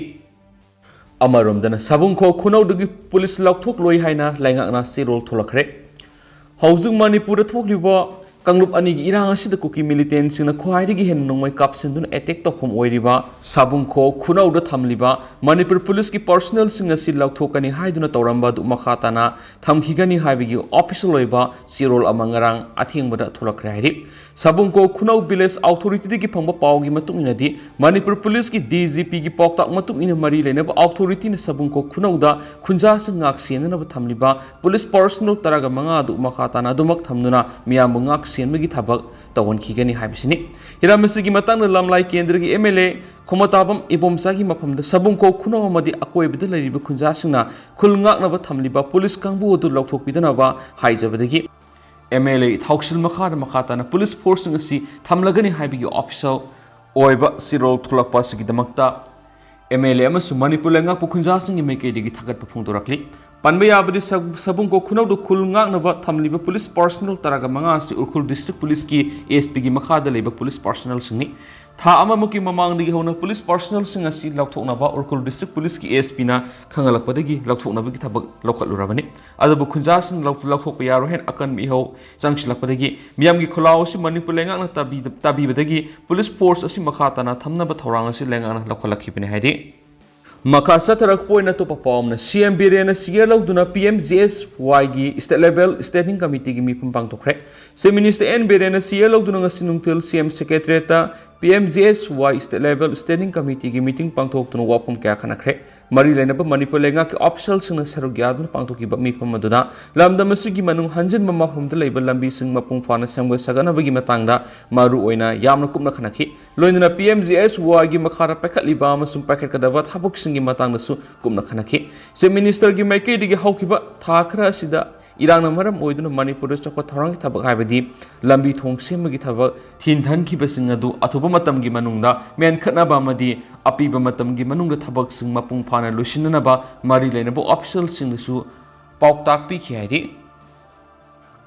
ꯑꯃꯔꯣꯝꯗꯅ ꯁꯥꯕꯨꯡꯈꯣꯛ ꯈꯨꯅꯧꯗꯒꯤ ꯄꯨꯂꯤꯁ ꯂꯧꯊꯣꯛꯂꯣꯏ ꯍꯥꯏꯅ ꯂꯩꯉꯥꯛꯅ ꯆꯦꯔꯣꯜ ꯊꯣꯛꯂꯛꯈ꯭ꯔꯦ꯫ ꯍꯧꯖꯤꯛ ꯃꯅꯤꯄꯨꯔꯗ ꯊꯣꯛꯂꯤꯕ ꯀꯥꯡꯂꯨꯞ ꯑꯅꯤꯒꯤ ꯏꯔꯥꯡ ꯑꯁꯤꯗ ꯀꯨꯀꯤ ꯃꯤꯂꯤꯇꯦꯟꯁꯤꯡꯅ ꯈ꯭ꯋꯥꯏꯗꯒꯤ ꯍꯦꯟꯅ ꯅꯣꯡꯃꯩ ꯀꯥꯞꯁꯤꯟꯗꯨꯅ ꯑꯦꯇꯦꯛ ꯇꯧꯐꯝ ꯑꯣꯏꯔꯤꯕ ꯁꯥꯕꯨꯡꯈꯣ ꯈꯨꯅꯧꯗ ꯊꯝꯂꯤꯕ ꯃꯅꯤꯄꯨꯔ ꯄꯨꯂꯤꯁꯀꯤ ꯄꯔꯁꯣꯅꯦꯜꯁꯤꯡ ꯑꯁꯤ ꯂꯧꯊꯣꯛꯀꯅꯤ ꯍꯥꯏꯗꯨꯅ ꯇꯧꯔꯝꯕ ꯑꯗꯨ ꯃꯈꯥ ꯇꯥꯅ ꯊꯝꯈꯤꯒꯅꯤ ꯍꯥꯏꯕꯒꯤ ꯑꯣꯐꯤꯁꯤꯌꯦꯜ ꯑꯣꯏꯕ ꯆꯦꯔꯣꯜ ꯑꯃ ꯉꯔꯥꯡ ꯑꯊꯦꯡꯕꯗ ꯊꯣꯛꯂꯛꯈ꯭ꯔꯦ ꯍꯥꯏꯔꯤ꯫ ꯁꯥꯕꯨꯡꯈꯣ ꯈꯨꯅꯧ ꯚꯤꯂꯦꯖ ꯑꯣꯊꯣꯔꯤꯇꯤꯗꯒꯤ ꯐꯪꯕ ꯄꯥꯎꯒꯤ ꯃꯇꯨꯡ ꯏꯟꯅꯗꯤ, ꯃꯅꯤꯄꯨꯔ ꯄꯨꯂꯤꯁꯀꯤ ꯗꯤ ꯖꯤ ꯄꯤꯒꯤ ꯄꯥꯎꯇꯥꯛ ꯃꯇꯨꯡ ꯏꯟꯅ ꯃꯔꯤ ꯂꯩꯅꯕ ꯑꯣꯊꯣꯔꯤꯇꯤꯅ ꯁꯥꯕꯨꯡꯈꯣ ꯈꯨꯅꯧꯗ ꯈꯨꯟꯖꯥꯁꯤꯡ ꯉꯥꯛ ꯁꯦꯟꯅꯅꯕ ꯊꯝꯂꯤꯕ ꯄꯨꯂꯤꯁ ꯄꯔꯁꯣꯅꯦꯜ ꯇꯔꯥꯒ ꯃꯉꯥ ꯑꯗꯨ ꯃꯈꯥ ꯇꯥꯅ ꯑꯗꯨꯃꯛ ꯊꯝꯗꯨꯅ ꯃꯤꯌꯥꯝꯕꯨ ꯉꯥꯛ ꯁꯦꯟꯕꯒꯤ ꯊꯕꯛ ꯇꯧꯍꯟꯈꯤꯒꯅꯤ ꯍꯥꯏꯕꯁꯤꯅꯤ꯫ ꯍꯤꯔꯝ ꯑꯁꯤꯒꯤ ꯃꯇꯥꯡꯗ ꯂꯝꯂꯥꯏ ꯀꯦꯟꯗ꯭ꯔꯒꯤ ꯑꯦꯝ ꯑꯦꯜ ꯑꯦ ꯈꯣꯃꯇꯥꯕꯝ ꯏꯕꯣꯝꯆꯥꯒꯤ ꯃꯐꯝꯗ ꯁꯥꯕꯨꯡꯈꯣ ꯈꯨꯅꯧ ꯑꯃꯗꯤ ꯑꯀꯣꯏꯕꯗ ꯂꯩꯔꯤꯕ ꯈꯨꯟꯖꯥꯁꯤꯡꯅ ꯈꯨꯜ ꯉꯥꯛꯅꯕ ꯊꯝꯂꯤꯕ ꯄꯨꯂꯤꯁ ꯀꯥꯡꯕꯨ ꯑꯗꯨ ꯂꯧꯊꯣꯛꯄꯤꯗꯅꯕ ꯍꯥꯏꯖꯕꯗꯒꯤ, ꯑꯦꯝ ꯑꯦꯜ ꯑꯦ ꯊꯥꯎꯁꯤꯜ ꯃꯈꯥꯗ ꯃꯈꯥ ꯇꯥꯅ ꯄꯨꯂꯤꯁ ꯐꯣꯔꯁꯁꯤꯡ ꯑꯁꯤ ꯊꯝꯂꯒꯅꯤ ꯍꯥꯏꯕꯒꯤ ꯑꯣꯐꯤꯁꯤꯌꯦꯜ ꯑꯣꯏꯕ ꯆꯦꯔꯣꯜ ꯊꯣꯛꯂꯛꯄ ꯑꯁꯤꯒꯤꯗꯃꯛꯇ ꯑꯦꯝ ꯑꯦꯜ ꯑꯦ ꯑꯃꯁꯨꯡ ꯃꯅꯤꯄꯨꯔ ꯂꯩꯉꯥꯛꯄ ꯈꯨꯟꯖꯥꯁꯤꯡꯒꯤ ꯃꯥꯏꯀꯩꯗꯒꯤ ꯊꯥꯒꯠꯄ ꯐꯣꯡꯗꯣꯔꯛꯂꯤ꯫ ꯄꯟꯕ ꯌꯥꯕꯗꯤ, ꯁꯕ-, ꯁꯥꯕꯨꯡꯈꯣ ꯈꯨꯅꯧꯗ ꯈꯨꯜ ꯉꯥꯛꯅꯕ ꯊꯝꯂꯤꯕ ꯄꯨꯂꯤꯁ ꯄꯔꯁꯣꯅꯦꯜ ꯇꯔꯥꯒ ꯃꯉꯥ ꯑꯁꯤ ꯎꯈ꯭ꯔꯨꯜ ꯗꯤꯁꯇ꯭ꯔꯤꯛ ꯄꯨꯂꯤꯁꯀꯤ ꯑꯦ ꯑꯦꯁ ꯄꯤꯒꯤ ꯃꯈꯥꯗ ꯂꯩꯕ ꯄꯨꯂꯤꯁ ꯄꯔꯁꯣꯅꯦꯜꯁꯤꯡꯅꯤ꯫ ꯊꯥ ꯑꯃꯃꯨꯛꯀꯤ ꯃꯃꯥꯡꯗꯒꯤ ꯍꯧꯅ ꯄꯨꯂꯤꯁ ꯄꯔꯁꯣꯅꯦꯜꯁꯤꯡ ꯑꯁꯤ ꯂꯧꯊꯣꯛꯅꯕ ꯎꯈ꯭ꯔꯨꯜ ꯗꯤꯁꯇ꯭ꯔꯤꯛ ꯄꯨꯂꯤꯁꯀꯤ ꯑꯦ ꯑꯦꯁ ꯄꯤꯅ ꯈꯪꯍꯜꯂꯛꯄꯗꯒꯤ ꯂꯧꯊꯣꯛꯅꯕꯒꯤ ꯊꯕꯛ ꯂꯧꯈꯠꯂꯨꯔꯕꯅꯤ꯫ ꯑꯗꯨꯕꯨ ꯈꯨꯟꯖꯥꯁꯤꯡ ꯂꯧ-, ꯂꯧꯊꯣꯛꯄ ꯌꯥꯔꯣꯏ ꯍꯥꯏꯅ ꯑꯀꯟꯕ ꯏꯍꯧ ꯆꯪꯁꯤꯜꯂꯛꯄꯗꯒꯤ ꯃꯤꯌꯥꯝꯒꯤ ꯈꯣꯜꯂꯥꯎ ꯑꯁꯤ ꯃꯅꯤꯄꯨꯔ ꯂꯩꯉꯥꯛꯅ ꯇꯥꯕꯤ-, ꯇꯥꯕꯤꯕꯗꯒꯤ ꯄꯨꯂꯤꯁ ꯐꯣꯔꯁ ꯑꯁꯤ ꯃꯈꯥ ꯇꯥꯅ ꯊꯝꯅꯕ ꯊꯧꯔꯥꯡ ꯑꯁꯤ ꯂꯩꯉꯥꯛꯅ ꯂꯧꯈꯠꯂꯛꯈꯤꯕꯅꯤ ꯍꯥꯏꯔꯤ꯫ ꯃꯈꯥ ꯆꯠꯊꯔꯛꯄ ꯑꯣꯏꯅ ꯑꯇꯣꯞꯄ ꯄꯥꯎ ꯑꯃꯅ, ꯁꯤ ꯑꯦꯝ ꯕꯤꯔꯦꯟꯅ ꯁꯤꯌꯔ ꯂꯧꯗꯨꯅ ꯄꯤ ꯑꯦꯝ ꯖꯤ ꯑꯦꯁ ꯋꯥꯏꯒꯤ ꯁ꯭ꯇꯦꯠ ꯂꯦꯚꯦꯜ ꯁ꯭ꯇꯦꯟꯗꯤꯡ ꯀꯃꯤꯇꯤꯒꯤ ꯃꯤꯐꯝ ꯄꯥꯡꯊꯣꯛꯈ꯭ꯔꯦ꯫ ꯆꯤꯐ ꯃꯤꯅꯤꯁꯇꯔ ꯑꯦꯟ ꯕꯤꯔꯦꯟꯅ ꯁꯤꯌꯔ ꯂꯧꯗꯨꯅ ꯉꯁꯤ ꯅꯨꯡꯊꯤꯜ ꯁꯤ ꯑꯦꯝ ꯁꯦꯀ꯭ꯔꯦꯇꯔꯤꯌꯦꯠꯇ ꯄꯤ ꯑꯦꯝ ꯖꯤ ꯑꯦꯁ ꯋꯥꯏ ꯁ꯭ꯇꯦꯠ ꯂꯦꯚꯦꯜ ꯁ꯭ꯇꯦꯟꯗꯤꯡ ꯀꯃꯤꯇꯤꯒꯤ ꯃꯤꯇꯤꯡ ꯄꯥꯡꯊꯣꯛꯇꯨꯅ ꯋꯥꯐꯝ ꯀꯌꯥ ꯈꯟꯅꯈ꯭ꯔꯦ꯫ ꯃꯔꯤ ꯂꯩꯅꯕ ꯃꯅꯤꯄꯨꯔ ꯂꯩꯉꯥꯛꯀꯤ ꯑꯣꯐꯤꯁꯤꯌꯦꯜꯁꯤꯡꯅ ꯁꯔꯨꯛ ꯌꯥꯗꯨꯅ ꯄꯥꯡꯊꯣꯛꯈꯤꯕ ꯃꯤꯐꯝ ꯑꯗꯨꯗ ꯂꯝꯗꯝ ꯑꯁꯤꯒꯤ ꯃꯅꯨꯡ ꯍꯟꯖꯤꯟꯕ ꯃꯐꯝꯗ ꯂꯩꯕ ꯂꯝꯕꯤꯁꯤꯡ ꯃꯄꯨꯡ ꯐꯥꯅ ꯁꯦꯝꯒꯠ ꯁꯥꯒꯠꯅꯕꯒꯤ ꯃꯇꯥꯡꯗ ꯃꯔꯨ ꯑꯣꯏꯅ ꯌꯥꯝꯅ ꯀꯨꯞꯅ ꯈꯟꯅꯈꯤ꯫ ꯂꯣꯏꯅꯅ ꯄꯤ ꯑꯦꯝ ꯖꯤ ꯑꯦꯁ ꯋꯥꯏꯒꯤ ꯃꯈꯥꯗ ꯄꯥꯏꯈꯠꯂꯤꯕ ꯑꯃꯁꯨꯡ ꯄꯥꯏꯈꯠꯀꯗꯕ ꯊꯕꯛꯁꯤꯡꯒꯤ ꯃꯇꯥꯡꯗꯁꯨ ꯀꯨꯞꯅ ꯈꯟꯅꯈꯤ꯫ ꯆꯤꯐ ꯃꯤꯅꯤꯁꯇꯔꯒꯤ ꯃꯥꯏꯀꯩꯗꯒꯤ ꯍꯧꯈꯤꯕ ꯊꯥ ꯈꯔ ꯑꯁꯤꯗ ꯏꯔꯥꯡꯅ ꯃꯔꯝ ꯑꯣꯏꯗꯨꯅ ꯃꯅꯤꯄꯨꯔꯗ ꯆꯥꯎꯈꯠ ꯊꯧꯔꯥꯡꯒꯤ ꯊꯕꯛ, ꯍꯥꯏꯕꯗꯤ ꯂꯝꯕꯤ ꯊꯣꯡ ꯁꯦꯝꯕꯒꯤ ꯊꯕꯛ, ꯊꯤꯟꯊꯟꯈꯤꯕꯁꯤꯡ ꯑꯗꯨ ꯑꯊꯨꯕ ꯃꯇꯝꯒꯤ ꯃꯅꯨꯡꯗ ꯃꯦꯟꯈꯠꯅꯕ ꯑꯃꯗꯤ ꯑꯄꯤꯕ ꯃꯇꯝꯒꯤ ꯃꯅꯨꯡꯗ ꯊꯕꯛꯁꯤꯡ ꯃꯄꯨꯡ ꯐꯥꯅ ꯂꯣꯏꯁꯤꯟꯅꯅꯕ ꯃꯔꯤ ꯂꯩꯅꯕ ꯑꯣꯐꯤꯁꯤꯌꯦꯜꯁꯤꯡꯗꯁꯨ ꯄꯥꯎꯇꯥꯛ ꯄꯤꯈꯤ ꯍꯥꯏꯔꯤ꯫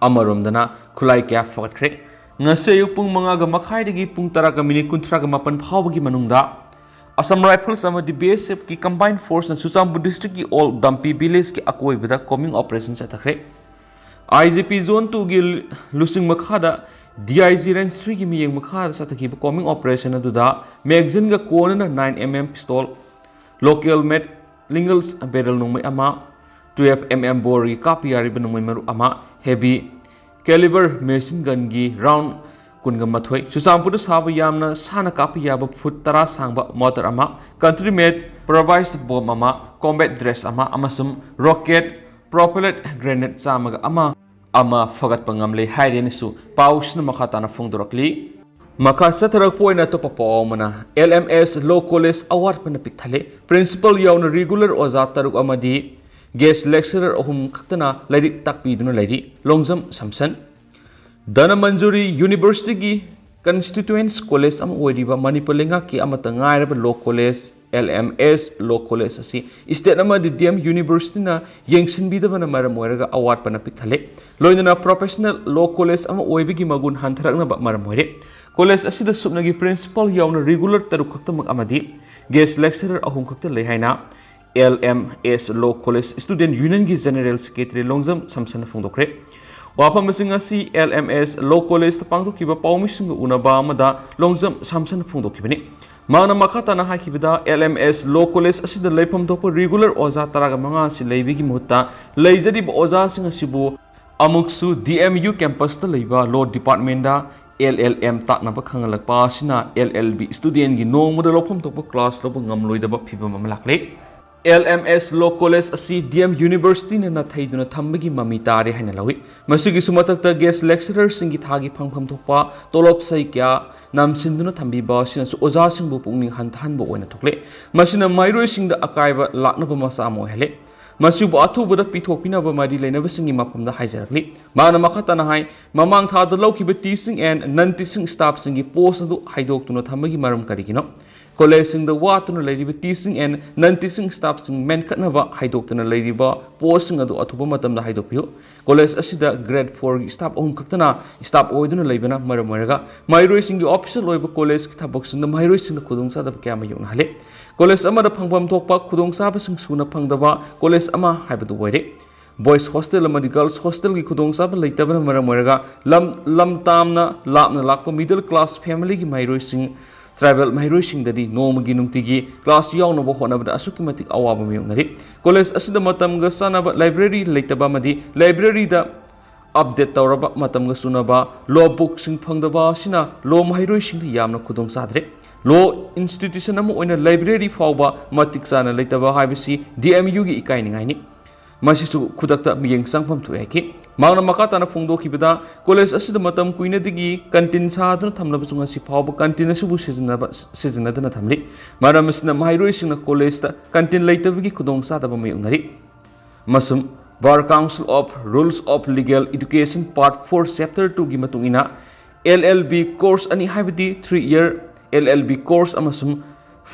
ꯑꯃꯔꯣꯝꯗꯅ ꯈꯨꯠꯂꯥꯏ ꯀꯌꯥ ꯐꯒꯠꯈ꯭ꯔꯦ꯫ ꯉꯁꯤ ꯑꯌꯨꯛ ꯄꯨꯡ ꯃꯉꯥꯒ ꯃꯈꯥꯏꯗꯒꯤ ꯄꯨꯡ ꯇꯔꯥꯒ ꯃꯤꯅꯤꯠ ꯀꯨꯟꯊ꯭ꯔꯥꯒ ꯃꯥꯄꯟ ꯐꯥꯎꯕꯒꯤ ꯃꯅꯨꯡꯗ ꯑꯁꯥꯝ ꯔꯥꯏꯐꯜꯁ ꯑꯃꯗꯤ ꯕꯤ ꯑꯦꯁ ꯑꯦꯐꯀꯤ ꯀꯝꯕꯥꯏꯟ ꯐꯣꯔꯁꯅ ꯆꯨꯔꯆꯥꯟꯄꯨꯔ ꯗꯤꯁꯇ꯭ꯔꯤꯛꯀꯤ ꯑꯣꯜ ꯗꯝꯄꯤ ꯚꯤꯂꯦꯖꯀꯤ ꯑꯀꯣꯏꯕꯗ ꯀꯣꯝꯕꯤꯡ ꯑꯣꯄꯔꯦꯁꯟ ꯆꯠꯊꯈ꯭ꯔꯦ꯫ ꯑꯥꯏ ꯖꯤ ꯄꯤ ꯖꯣꯟ ꯇꯨꯒꯤ ꯂꯨꯆꯤꯡ ꯃꯈꯥꯗ D I G Range three ꯒꯤ ꯃꯤꯠꯌꯦꯡ ꯃꯈꯥꯗ ꯆꯠꯊꯈꯤꯕ combing operation ꯑꯗꯨꯗ magazine ꯒ ꯀꯣꯟꯅꯅ nine M M pistol, local made Ingles barrel ꯅꯣꯡꯃꯩ ꯑꯃ, twelve M M bore ꯒꯤ ꯀꯥꯞꯄ ꯌꯥꯔꯤꯕ ꯅꯣꯡꯃꯩ ꯃꯔꯨ ꯑꯃ, heavy caliber machine gun ꯒꯤ round ꯀꯨꯟꯒ ꯃꯥꯊꯣꯏ, ꯆꯨꯔꯆꯥꯟꯄꯨꯔꯗ ꯁꯥꯕ ꯌꯥꯝꯅ ꯁꯥꯡꯅ ꯀꯥꯞꯄ ꯌꯥꯕ foot ꯇꯔꯥ ꯁꯥꯡꯕ mortar ꯑꯃ, country made improvised bomb ꯑꯃ, combat dress ꯑꯃ ꯑꯃꯁꯨꯡ rocket propelled grenade ꯆꯥꯝꯃꯒ ꯑꯃ ꯑꯃ ꯐꯒꯠꯄ ꯉꯝꯂꯦ ꯍꯥꯏꯔꯦꯅꯁꯨ ꯄꯥꯎꯁꯤꯅ ꯃꯈꯥ ꯇꯥꯅ ꯐꯣꯡꯗꯣꯔꯛꯂꯤ꯫ ꯃꯈꯥ ꯆꯠꯊꯔꯛꯄ ꯑꯣꯏꯅ ꯑꯇꯣꯞꯄ ꯄꯥꯎ ꯑꯃꯅ, L M S Law College ꯑꯋꯥꯠꯄꯅ ꯄꯤꯛ ꯊꯜꯂꯦ꯫ Principal ꯌꯥꯎꯅ regular ꯑꯣꯖꯥ ꯇꯔꯨꯛ ꯑꯃꯗꯤ guest lecturer ꯑꯍꯨꯝ ꯈꯛꯇꯅ ꯂꯥꯏꯔꯤꯛ ꯇꯥꯛꯄꯤꯗꯨꯅ ꯂꯩꯔꯤ꯫ ꯂꯣꯡꯖꯝ ꯁꯝꯁꯟ꯫ ꯙꯅꯃꯟꯖꯨꯔꯤ University ꯒꯤ constituents college ꯑꯃ ꯑꯣꯏꯔꯤꯕ ꯃꯅꯤꯄꯨꯔ ꯂꯩꯉꯥꯛꯀꯤ ꯑꯃꯠꯇ ꯉꯥꯏꯔꯕ law college, L M S Law College ꯑꯁꯤ state ꯑꯃꯗꯤ D M University ꯅ ꯌꯦꯡꯁꯤꯟꯕꯤꯗꯕꯅ ꯃꯔꯝ ꯑꯣꯏꯔꯒ ꯑꯋꯥꯠꯄꯅ ꯄꯤꯛ ꯊꯜꯂꯦ꯫ ꯂꯣꯏꯅꯅ professional law college ꯑꯃ ꯑꯣꯏꯕꯒꯤ ꯃꯒꯨꯟ ꯍꯟꯊꯔꯛꯅꯕ ꯃꯔꯝ ꯑꯣꯏꯔꯦ꯫ College ꯑꯁꯤꯗ ꯁꯨꯞꯅꯒꯤ principal ꯌꯥꯎꯅ regular ꯇꯔꯨꯛ ꯈꯛꯇꯃꯛ ꯑꯃꯗꯤ guest lecturer ꯑꯍꯨꯝ ꯈꯛꯇ ꯂꯩ ꯍꯥꯏꯅ L M S Law College Student Union ꯒꯤ General Secretary ꯂꯣꯡꯖꯝ ꯁꯝꯁꯟꯅ ꯐꯣꯡꯗꯣꯛꯈ꯭ꯔꯦ꯫ ꯋꯥꯐꯝꯁꯤꯡ ꯑꯁꯤ L M S Law College ꯇ ꯄꯥꯡꯊꯣꯛꯈꯤꯕ ꯄꯥꯎꯃꯤꯁꯤꯡꯒ ꯎꯅꯕ ꯑꯃꯗ ꯂꯣꯡꯖꯝ ꯁꯝꯁꯟꯅ ꯐꯣꯡꯗꯣꯛꯈꯤꯕꯅꯤ꯫ ꯃꯍꯥꯛꯅ ꯃꯈꯥ ꯇꯥꯅ ꯍꯥꯏꯈꯤꯕꯗ, L M S Law College ꯑꯁꯤꯗ ꯂꯩꯐꯝ ꯊꯣꯛꯄ regular ꯑꯣꯖꯥ ꯇꯔꯥꯒ ꯃꯉꯥ ꯑꯁꯤ ꯂꯩꯕꯒꯤ ꯃꯍꯨꯠꯇ ꯂꯩꯖꯔꯤꯕ ꯑꯣꯖꯥꯁꯤꯡ ꯑꯁꯤꯕꯨ ꯑꯃꯨꯛꯁꯨ D M U campus ꯇ ꯂꯩꯕ law department ꯇ L L M ꯇꯥꯛꯅꯕ ꯈꯪꯍꯜꯂꯛꯄ ꯑꯁꯤꯅ L L B student ꯒꯤ ꯅꯣꯡꯃꯗ ꯂꯧꯐꯝ ꯊꯣꯛꯄ class ꯂꯧꯕ ꯉꯝꯂꯣꯏꯗꯕ ꯐꯤꯚꯝ ꯑꯃ ꯂꯥꯛꯂꯦ꯫ L M S Law College ꯑꯁꯤ D M University ꯅ ꯅꯥꯊꯩꯗꯨꯅ ꯊꯝꯕꯒꯤ ꯃꯃꯤ ꯇꯥꯔꯦ ꯍꯥꯏꯅ ꯂꯧꯏ꯫ ꯃꯁꯤꯒꯤꯁꯨ ꯃꯊꯛꯇ guest lecturer ꯁꯤꯡꯒꯤ ꯊꯥꯒꯤ ꯐꯪꯐꯝ ꯊꯣꯛꯄ ꯇꯣꯂꯣꯞ ꯆꯍꯤ ꯀꯌꯥ ꯅꯝꯁꯤꯟꯗꯨꯅ ꯊꯝꯕꯤꯕ ꯑꯁꯤꯅꯁꯨ ꯑꯣꯖꯥꯁꯤꯡꯕꯨ ꯄꯨꯛꯅꯤꯡ ꯍꯟꯊꯍꯟꯕ ꯑꯣꯏꯅ ꯊꯣꯛꯂꯦ꯫ ꯃꯁꯤꯅ ꯃꯍꯩꯔꯣꯏꯁꯤꯡꯗ ꯑꯀꯥꯏꯕ ꯂꯥꯛꯅꯕ ꯃꯆꯥꯛ ꯑꯃ ꯑꯣꯏꯍꯜꯂꯦ꯫ ꯃꯁꯤꯕꯨ ꯑꯊꯨꯕꯗ ꯄꯤꯊꯣꯛꯄꯤꯅꯕ ꯃꯔꯤ ꯂꯩꯅꯕꯁꯤꯡꯒꯤ ꯃꯐꯝꯗ ꯍꯥꯏꯖꯔꯛꯂꯤ꯫ ꯃꯍꯥꯛꯅ ꯃꯈꯥ ꯇꯥꯅ ꯍꯥꯏ, ꯃꯃꯥꯡ ꯊꯥꯗ ꯂꯧꯈꯤꯕ teaching and non teaching staff ꯁꯤꯡꯒꯤ post ꯑꯗꯨ ꯍꯥꯏꯗꯣꯛꯇꯨꯅ ꯊꯝꯕꯒꯤ ꯃꯔꯝ ꯀꯔꯤꯒꯤꯅꯣ? College ꯁꯤꯡꯗ ꯋꯥꯠꯇꯨꯅ ꯂꯩꯔꯤꯕ teaching and non teaching staff ꯁꯤꯡ ꯃꯦꯟꯈꯠꯅꯕ ꯍꯥꯏꯗꯣꯛꯇꯨꯅ ꯂꯩꯔꯤꯕ post ꯁꯤꯡ ꯑꯗꯨ ꯑꯊꯨꯕ ꯃꯇꯝꯗ ꯍꯥꯏꯗꯣꯛꯄꯤꯌꯨ꯫ College ꯑꯁꯤꯗ grade four ꯒꯤ staff ꯑꯍꯨꯝ ꯈꯛꯇꯅ staff ꯑꯣꯏꯗꯨꯅ ꯂꯩꯕꯅ ꯃꯔꯝ ꯑꯣꯏꯔꯒ ꯃꯍꯩꯔꯣꯏꯁꯤꯡꯒꯤ official ꯑꯣꯏꯕ college ꯒꯤ ꯊꯕꯛꯁꯤꯡꯗ ꯃꯍꯩꯔꯣꯏꯁꯤꯡꯗ ꯈꯨꯗꯣꯡꯆꯥꯗꯕ ꯀꯌꯥ ꯃꯥꯌꯣꯛꯅꯍꯜꯂꯦ꯫ College ꯑꯃꯗ ꯐꯪꯐꯝ ꯊꯣꯛꯄ ꯈꯨꯗꯣꯡꯆꯥꯕꯁꯤꯡ ꯁꯨꯅ ꯐꯪꯗꯕ college ꯑꯃ ꯍꯥꯏꯕꯗꯨ ꯑꯣꯏꯔꯦ꯫ Boys hostel ꯑꯃꯗꯤ girls hostelꯒꯤ ꯈꯨꯗꯣꯡꯆꯥꯕ ꯂꯩꯇꯕꯅ ꯃꯔꯝ ꯑꯣꯏꯔꯒ ꯂꯝ ꯂꯝ ꯇꯥꯝꯅ ꯂꯥꯞꯅ ꯂꯥꯛꯄ middle class familyꯒꯤ ꯃꯍꯩꯔꯣꯏꯁꯤꯡ, tribal ꯃꯍꯩꯔꯣꯏꯁꯤꯡꯗꯗꯤ ꯅꯣꯡꯃꯒꯤ ꯅꯨꯡꯇꯤꯒꯤ class ꯌꯥꯎꯅꯕ ꯍꯣꯠꯅꯕꯗ ꯑꯁꯨꯛꯀꯤ ꯃꯇꯤꯛ ꯑꯋꯥꯕ ꯃꯥꯌꯣꯛꯅꯔꯤ꯫ College ꯑꯁꯤꯗ ꯃꯇꯝꯒ ꯆꯥꯟꯅꯕ library ꯂꯩꯇꯕ ꯑꯃꯗꯤ libraryꯗ update ꯇꯧꯔꯕ ꯃꯇꯝꯒ ꯆꯨꯅꯕ law bookꯁꯤꯡ ꯐꯪꯗꯕ ꯑꯁꯤꯅ law ꯃꯍꯩꯔꯣꯏꯁꯤꯡꯗ ꯌꯥꯝꯅ ꯈꯨꯗꯣꯡ ꯆꯥꯗ꯭ꯔꯦ꯫ Law institution ꯑꯃ ꯑꯣꯏꯅ library ꯐꯥꯎꯕ ꯃꯇꯤꯛ ꯆꯥꯅ ꯂꯩꯇꯕ ꯍꯥꯏꯕꯁꯤ D M Uꯒꯤ ꯏꯀꯥꯏꯅꯤꯡꯉꯥꯏꯅꯤ꯫ ꯃꯁꯤꯁꯨ ꯈꯨꯗꯛꯇ ꯃꯤꯠꯌꯦꯡ ꯆꯪꯐꯝ ꯊꯣꯛꯑꯦ ꯍꯥꯏꯈꯤ꯫ ꯃꯍꯥꯛꯅ ꯃꯈꯥ ꯇꯥꯅ ꯐꯣꯡꯗꯣꯛꯈꯤꯕꯗ, college ꯑꯁꯤꯗ ꯃꯇꯝ ꯀꯨꯏꯅꯗꯒꯤ canteen ꯁꯥꯗꯨꯅ ꯊꯝꯂꯕꯁꯨ ꯉꯁꯤ ꯐꯥꯎꯕ canteen ꯑꯁꯤꯕꯨ ꯁꯤꯖꯤꯟꯅꯕ, ꯁꯤꯖꯤꯟꯅꯗꯅ ꯊꯝꯂꯤ꯫ ꯃꯔꯝ ꯑꯁꯤꯅ ꯃꯍꯩꯔꯣꯏꯁꯤꯡꯅ collegeꯇ canteen ꯂꯩꯇꯕꯒꯤ ꯈꯨꯗꯣꯡꯆꯥꯗꯕ ꯃꯥꯌꯣꯛꯅꯔꯤ꯫ ꯑꯃꯁꯨꯡ Bar Council of Rules of Legal Education Part four Chapter twoꯒꯤ ꯃꯇꯨꯡ ꯏꯟꯅ L L B course ꯑꯅꯤ, ꯍꯥꯏꯕꯗꯤ three year L L B course ꯑꯃꯁꯨꯡ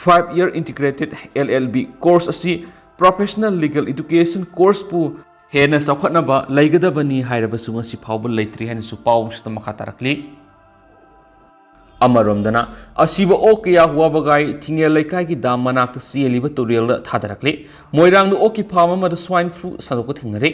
five year integrated L L B course ꯑꯁꯤ professional legal education courseꯄꯨ ꯍꯦꯟꯅ ꯆꯥꯎꯈꯠꯅꯕ ꯂꯩꯒꯗꯕꯅꯤ ꯍꯥꯏꯔꯕꯁꯨ ꯉꯁꯤ ꯐꯥꯎꯕ ꯂꯩꯇ꯭ꯔꯤ ꯍꯥꯏꯅꯁꯨ ꯄꯥꯎ ꯑꯁꯤꯗ ꯃꯈꯥ ꯇꯥꯔꯛꯂꯤ꯫ ꯑꯃꯔꯣꯝꯗꯅ, ꯑꯁꯤꯕ ꯑꯣꯛ ꯀꯌꯥ ꯋꯥꯕꯒꯥꯏ ꯊꯤꯡꯉꯦꯜ ꯂꯩꯀꯥꯏꯒꯤ dam ꯃꯅꯥꯛꯇ ꯆꯦꯜꯂꯤꯕ ꯇꯨꯔꯦꯜꯗ ꯊꯥꯗꯔꯛꯂꯤ꯫ ꯃꯣꯏꯔꯥꯡꯗ ꯑꯣꯛꯀꯤ farm ꯑꯃꯗ swine flu ꯁꯟꯗꯣꯛꯄ ꯊꯦꯡꯅꯔꯤ꯫